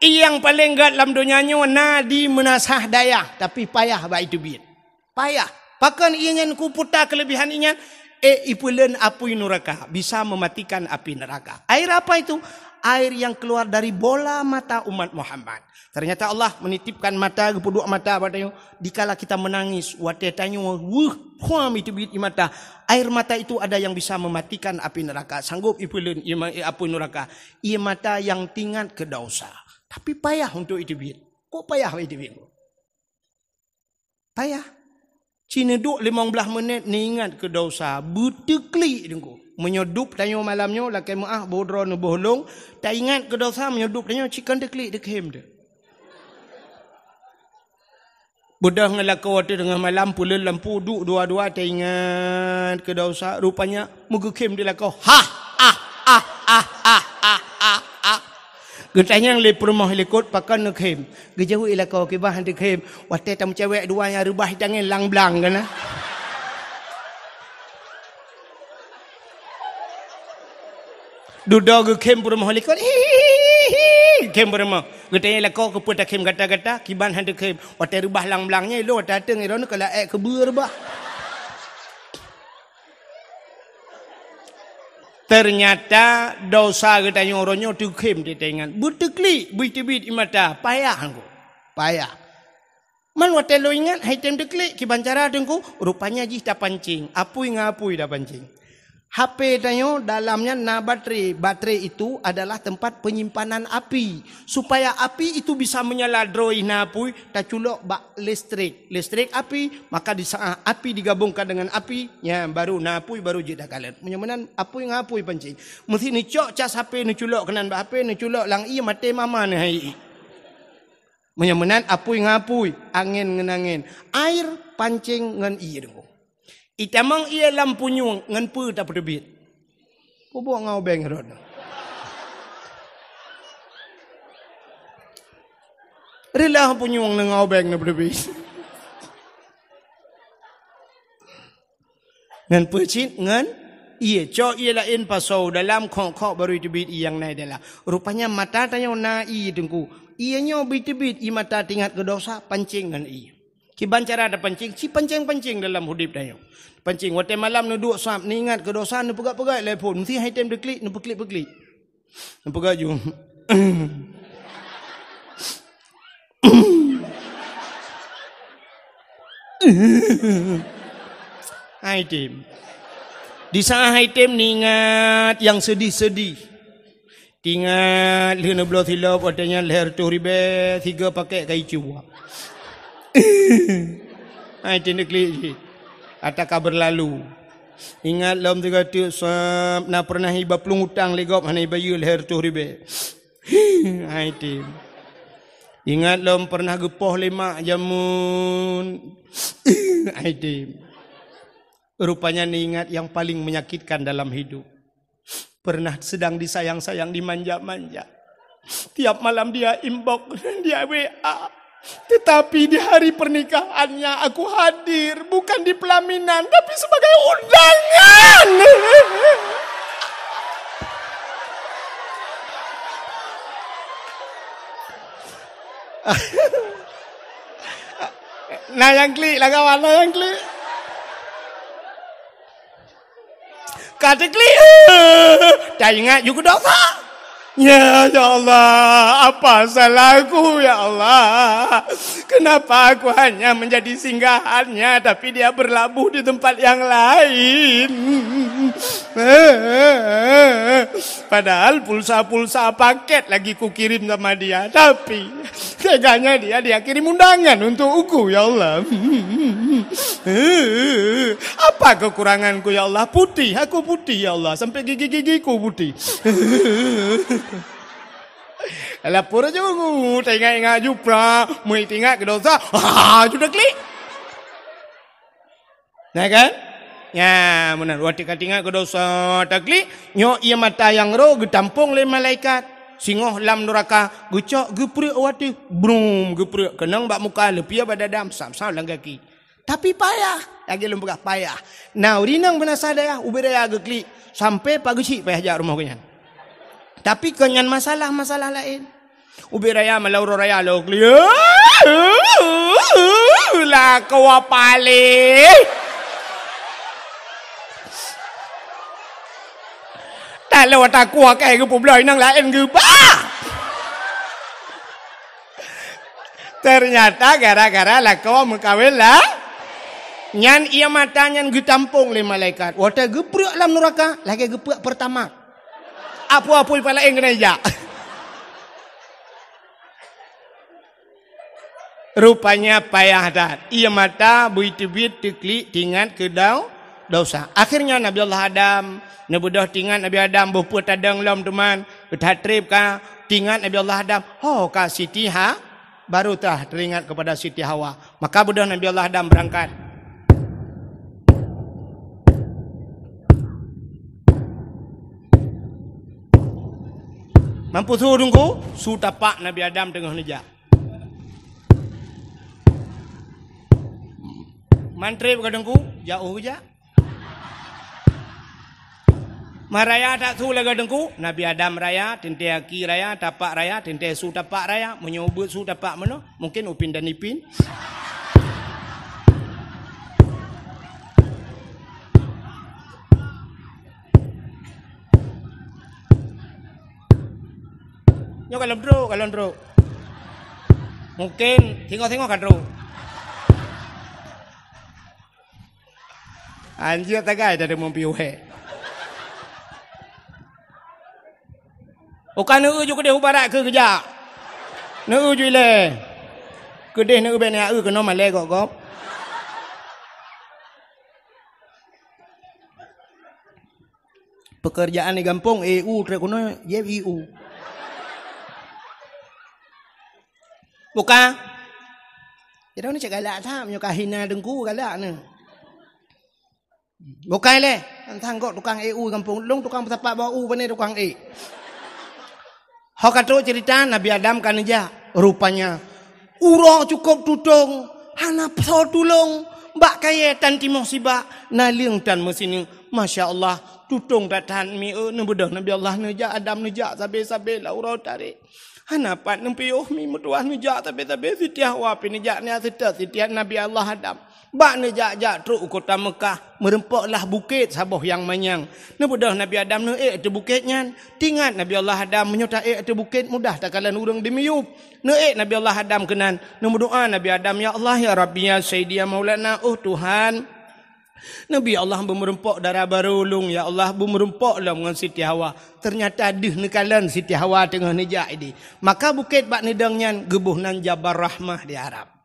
ie nyang paleng gèt lam donya nyoe na di meunasah dayah, tapi payah bak jiteubiet. Payah. Pakon ie nyan Teungku, peue ta keulebihan ie nyan? Eh, ipeuleuen apui nuraka, bisa mematikan api neraka. Air apa itu? Air yang keluar dari bola mata umat Muhammad. Ternyata Allah menitipkan mata, geupeuduek mata bak tanyoe. Dikala kita menangis, watèe tanyoe weueh, phuam, jiteubiet ie mata. Air mata itu ada yang bisa mematikan api neraka. Sanggup ipeuleuen ie ma-, apui nuraka. Ie mata nyang teuingat keu dosa. Tapi payah untuk jiteubiet. Kok payah jiteubiet? Payah. Ci neuduek limong blaih menit neuingat keu dosa, beuteuklik Teungku. Meunyoe dub tanyoe malam nyoe lakèe meu'ah boh droe neuboh lôn, taingat keu dosa, meunyoe dub tanyoe ci kon teuklik, teukhem teuh. Beudôh ngon lakoe teungoh malam, peuleuen lampu, duek dua-dua, taingat keu dosa, rupanya meugeukhem di lakoe. Hah, ah, ah, ah, ah, ah, ah, ah. Geutanyong lé peurumoh likot, "Pakon neukhem?" Geujaweueb lakoe, "Kiban han teukhem, watèe tameucewek dua nyang reubah tangieng lam blang keunan." Dudoe geukhem peurumoh likot, "Hihihi, khem peurumoh." Geutanyong lakoe, "Keupeue takhem gata-gata?" "Kiban han teukhem, watèe reubah lam blang nyan, lôn watèe ateueng droeneuh ka laén keubeue reubah." Ternyata dosa geutanyoe uroe nyoe teukhem teuh taingat. Beuteuklik, beuteubit ie mata, payah Teungku. Payah. Man watèe lôn ingat, han tém teuklik, kiban cara Teungku, rupanya jih tapancing. Apui ngon apui tapancing. H P tanyoe dalam nyan na baterai. Baterai itu adalah tempat penyimpanan api. Supaya api itu bisa menyala droe na apui, taculok bak listrik. Listrik api, maka di saat api digabungkan dengan api, nyan baru na apui, baru jeuet takalon. Meunyoe meunan apui ngon apui pancing. Meusti neucok cas H P, neuculok keunan bak H P, neuculok lam ie, maté mama neuh hai ie. Meunyoe meunan apui ngon apui, angén ngon angén. Air pancing ngon ie Teungku. Itamong ie lam punyueng ngon peue tapeuteubiet? Peubuet ngon ubeng rot. Reulah punyueng ngon ubeng na peuteubiet. Ngon peue cit? Ngon ie. Cok ie laén pasoe dalam, khok-khok baru iteubit ie nyang na i dalam. Rupanya mata tanyoe na ie Teungku. Ie nyoe beuteubit ie mata teuingat keu dosa, pancing ngon ie. Kiban cara tapancing, ci pancing-pancing dalam udeb tanyoe. Pancing, watèe malam neuduek sab, neuingat keu dosa, neupeugah-peugah lé phon, meusti han tém teuklik, neupeuklik-peuklik. Neupeugah ju. Han tém. Di saat han tém neuingat nyang seudih-seudih. Teuingat lheueh neubloe silop, watèe nyan lhèe reutôh ribèe, sigoe pakèk ka icue. Han tém teuklik jih. Ata ka beurlalu. Ingat lom sigoe teuk sab, na peureunah iba plueng utang lé gob hana ibayeue lhèe reutôh ribèe. Han tém. Ingat lom peureunah geupoh lé mak jameun. Han tém. Rupanya neuingat nyang paleng menyakitkan dalam hidup. Pernah sedang disayang-sayang, dimanja-manja. Tiap malam dia inbox, dia W A. Tetapi di hari pernikahannya aku hadir, bukan di pelaminan, tapi sebagai undangan. Nah, nyang klik lah kawan, nah, nyang klik. Ka teuklik, taingat ju keu dosa. Ya, ya Allah, apa salahku, ya Allah? Kenapa aku hanya menjadi singgahannya, tapi dia berlabuh di tempat yang lain? Padahal pulsa-pulsa paket lagi kukirim sama dia, tapi teganya dia, dia kirim undangan untuk aku, ya Allah. Apa kekuranganku, ya Allah? Putih, aku putih, ya Allah. Sampai gigi-gigiku putih. Lapor ju, teuingat-ingat ju pra, meuingat keu dosa, ha, ju taklik. Nah kan? Ya, meunan. Watèe ka teuingat keu dosa taklik, nyoe ié mata nyang roh geutampong lé malaikat. Singoh lam nuraka, geucok geupreuek watèe. Brum, geupreuek. Keunong bak muka, leupie bak dada, sam-sam lam gaki. Tapi payah. Lagèe lôn peugah payah. Nah, ureueng inong beunasa dayah, ubit raya geuklik. Sampai pak geuchik payah jak rumoh geuh nyan. Tapi kon nyan masalah, masalah laén. Ubit raya malam uroe raya lôn klik. Lakoe paléh. Taloe takue keu geupeubloe inong laén geuba. Ternyata gara-gara lakoe meukawen lah. Nyan ié mata nyan geutampong lé malaikat. Watèe geupreuek lam nuraka, lagèe geupreuek Pertamax. Apui-apui pala éng keuneuk jak. Rupanya payah that. Ié mata bui teubiet teuklik teuingat keu dau-, dosa. Akhirnya Nabi Allah Adam, neubeudôh teuingat Nabi Adam boh peue tadong lom teuma, that trép ka teuingat Nabi Allah Adam, ho ka Siti Ha-, baru tah teuingat kepada Siti Hawa. Maka beudôh Nabi Allah Adam beurangkat. Mampu su Teungku, su tapak Nabi Adam teungoh neujak. Man trép ka Teungku, jak u jak. Man raya that su lagèe Teungku, Nabi Adam raya, teuntèe aki raya, tapak raya, teuntèe su tapak raya, meunyoe ubeuet su tapak meunoe, mungkin Upin dan Ipin. Nyoe ka lom trok, ka lom trok. Mungkin singoh-singoh ka trok. Anjir tagai dah deungon piôh hèk. Uka neueu ju keudeh u barat keu geujak. Neueu ju ilèe. Keudeh neueu bèk neueu keunoe malèe gob-gob. Pekerjaan di gampông, E U trép keunoe, J I U. Buka. Jadi ni cak galak that, meunyoe ka hina Teungku galak ni. Bukai lé, teuntang gob tukang E U gampông. Lôn tukang peusapat bak u, pane tukang E. Ho ka trok cerita Nabi Adam ka neujak. Rupanya, uroe cukôp tutong, hana soe tulông. Bak kayèe tan timoh sibak, naleueng tan meusineuk. Masya Allah, tutong that-that mi, eh, neubeudôh Nabi Allah neujak, Adam neujak, sabe-sabe lam uroe tarek. Hana pat neupiôh mi meutuah neujak sabe-sabe, Siti Hawa pih neujak nyan seutôt Siti Nabi Allah Adam. Bak neujak-jak trok u kota Meukah, meurumpoklah bukét saboh nyang manyang. Neubeudôh Nabi Adam neuék ateueh bukét nyan. Teuingat Nabi Allah Adam, meunyoe taék ateueh bukét mudah takalon ureueng dimiyueb. Neuék Nabi Allah Adam keunan, neumeudoa Nabi Adam, "Ya Allah, ya Rabbi, ya Sayyidi, ya Maulana, oh Tuhan." Nabi Allah beumeurumpok dara barô lôn, ya Allah, beumeurumpok lom ngon Siti Hawa. Teunyata deuh neukalon Siti Hawa teungoh neujak idéh. Maka bukét bak neudong nyan geuboh nan Jabal Rahmah di Arab.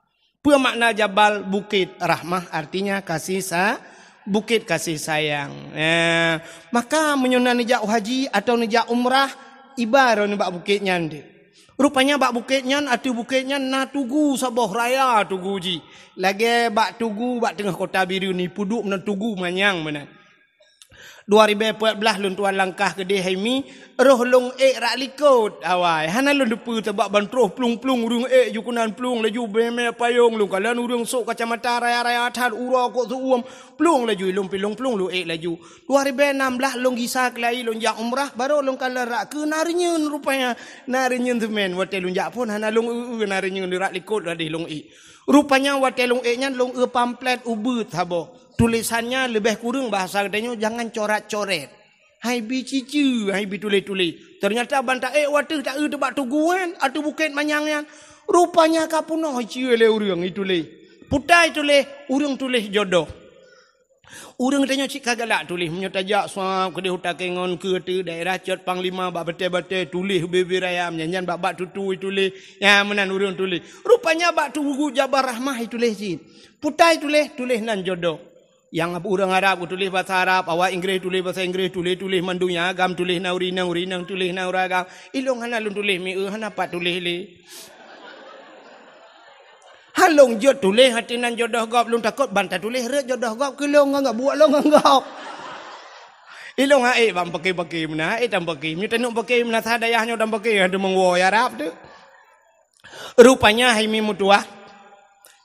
Peue makna jabal? Bukét. Rahmah artinya kasih sa-, bukét kasih sayang. Eh, maka meunyoe na neujak haji atawa neujak umrah, iba droeneuh bak bukét nyan deuh. Rupanya bak bukét nyan, ateueh bukét nyan na tugu saboh raya tugu jih. Lagèe bak tugu bak teungoh kota Bireuen ni, peuduek meunan tugu manyang meunan. Dua ribèe peuet blah lôn tuan langkah keudéh hai mi, roh lôn ék rak likôt awai. Hana lôn teupeue sabab ban troh plueng-plueng ureueng ék ju keunan plueng laju mè-mè payông lôn kalon ureueng sôk kacamata raya-raya that uroe kok seuuem. Plueng laju ilôn pilông plueng lôn ék laju. Dua ribèe nam blah lôn gisa keulayi lôn jak umrah, barô lôn kalon rak keu na reunyeun rupanya. Na reunyeun seumén, watèe lôn jak phôn hana lôn eu-eu na reunyeun rak likôt ladeh lôn ék. Rupanya watèe lôn ék nyan lôn eu pamflet ubeuet saboh. Tulésan nyan leubeh kureueng bahasa geutanyoe jangan corat-corét. Hai bi cici, hai bi tuléh-tuléh. Teunyata ban taék wateuh taeu teuh bak tuguan, ateueh bukét manyang nyan. Rupanya ka peunoh icie lé ureuëng ituléh. Putai tuléh, ureuëng tuléh jodoh. Ureuëng tanyoe cit ka galak tuléh, meunyoe tajak suab keudeh u Takengon keu teuh daerah Cot Panglima bak batée-batée tuléh bibir ayam, nyan-nyan bak-bak tutu ituléh. Nyan meunan ureuëng tuléh. Rupanya bak tugu Jabal Rahmah ituléh cit. Putai tuléh, tuléh nan jodoh. Nyang ureuëng Arab geutuléh basa Arab, awak Inggréh tuléh basa Inggréh, tuléh-tuléh mandum nyang agam tuléh na ureuëng inong, ureuëng inong tuléh na ureuëng agam. Ilong hana lôn tuléh mieu, hana pat tuléh lé. Halong jeuet tuléh até nan jodoh gob, lôn takot ban tatuléh rot jodoh gob keu lôn ngon gob, buet lôn ngon gob. Ilong hai bang paké-paké meunan, hai tam paké. Meunyoe taneuk paké meunan sa dayah nyoe tam paké, aduh meuwoe Arab teuh. Rupanya hai mi meutuah,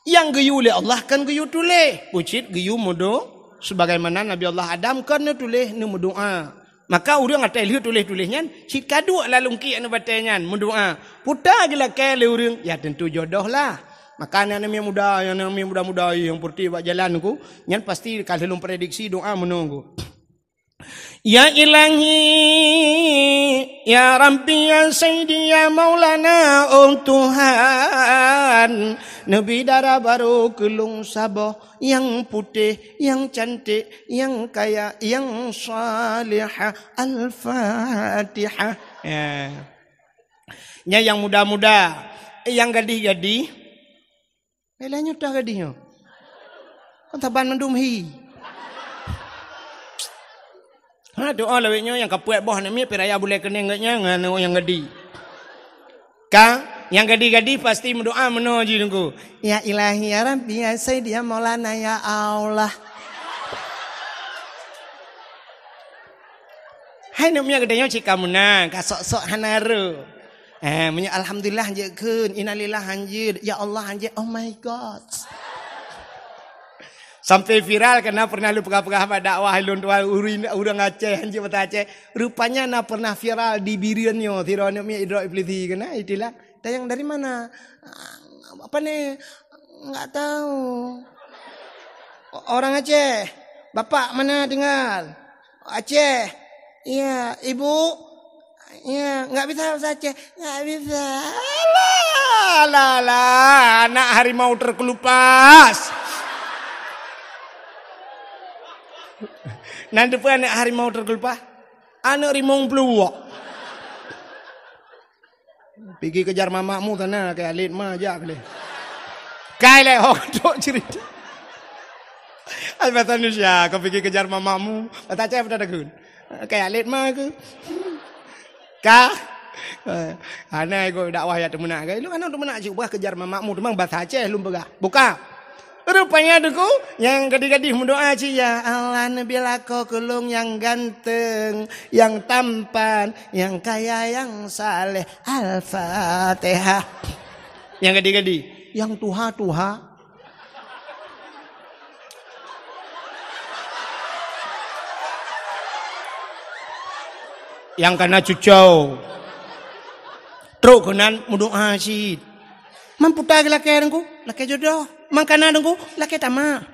nyang geuyue lé Allah kan geuyue tuléh, ucit geuyue meudo-, sebagaimana Nabi Allah Adam kan neutuléh neumeudoá. Maka ureuëng atai lheueh tuléh-tuléh nyan cit ka duek lam lungkiek neubatée nyan meudoá. Puta geulakée lé ureuëng, ya tentu jodoh lah. Maka aneuk-aneuk muda, aneuk muda-muda nyang peureutih bak jalan ku, nyan pasti ka lheueh lôn prediksi doá meunoe ku. Ya Ilahi, ya Rabbi, ya Sayyidi, ya Maulana, oh Tuhan, neubi dara barô keu lôn saboh nyang putéh, nyang cantik, nyang kaya, nyang salihah. Al-Fatihah. Ya. Nyan nyang muda-muda, nyang gadih-gadih, Lé nyoe toh gadih nyoe. Kon saban mandum hi. Ha, doa lawét nyoe nyang kapuet boh aneuk miet piraya bulée keuneng geuh nyan ngon nyang gadi. Ka, nyang gadi-gadi pasti meudoa meunoe jih Teungku. Ya Ilahi, ya Rabbi, ya Sayyidi, ya Maulana, ya Allah. Hai aneuk miet geutanyoe cit ka meunan, ka sok-sok hana rô. Eh, meunyoe alhamdulillah hanjeuet kheun, innalillah hanjeuet, ya Allah hanjeuet, oh my God. Sampai viral keunan pernah lôn peugah-peugah bak dakwah lôn tuan ureuëng, ureuëng Aceh hanjeuet basa Aceh. Rupanya na pernah viral di Bireuen nyoe, sidroe aneuk miet idrop iblisi keunan itilah. Tanyong dari mana? Apa ni? Enggak tahu. Orang Aceh. Bapak mana tinggal? Aceh. Iya, ibu? Iya, enggak bisa bahasa Aceh. Enggak bisa. Alah, alah, alah, anak harimau terkelupas. Nan teupeu anak harimau terkelupas? Anak rimong peluwok. Pigi kejar mamakmu sana, kayak alit ma jak lé. Kai lé ho trok cerita. Ai bahasa Indonesia, kau pigi kejar mamakmu. Bahasa Aceh apa dah takun? Kayak alit ma ke? Ka? Eh, hana ikut dakwah ya teumeunak ke? Lu kan teumeunak cik buah kejar mamakmu, teumang bahasa Aceh lum peugah. Buka. Rupanya Teungku, nyang gadih-gadih meudoa cit, "Ya Allah, neubi lakoe keu lôn nyang ganteng, nyang tampan, nyang kaya, nyang saleh." Al-Fatihah. Nyang gadih-gadih, nyang tuha-tuha. Nyang kana cucau. Trok keunan meudoa cit. Man puta geulakée Teungku, lakée jodoh. Man kana Teungku, lakée tamak.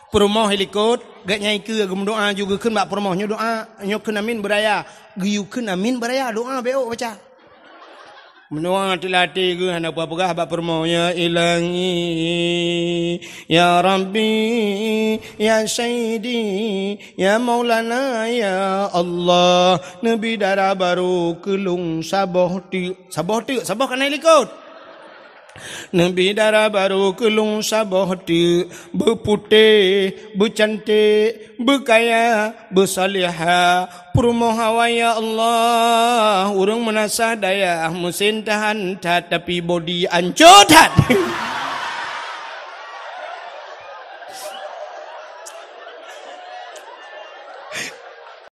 Peurumoh ilikot, gét nyang ikeue geumeudoa ju geukheun bak peurumoh nyoe doa, nyoe kheun amin beuraya. Geuyue kheun amin beuraya, doa bék baca. Meunoe teulatih geuh hana peugah-peugah bak peurumoh, "Ya Ilahi, ya Rabbi, ya Sayyidi, ya Maulana, ya Allah, neubi dara barô keu lôn saboh teuk." Saboh teuk, saboh kana ilikot. Neubi dara barô keu lôn saboh teuk, beuputéh, beucanték, beukaya, beusalihah. Peurumoh awai, ya Allah, ureuëng meunasah dayah, meusen tahan that, tapi bodi ancô that.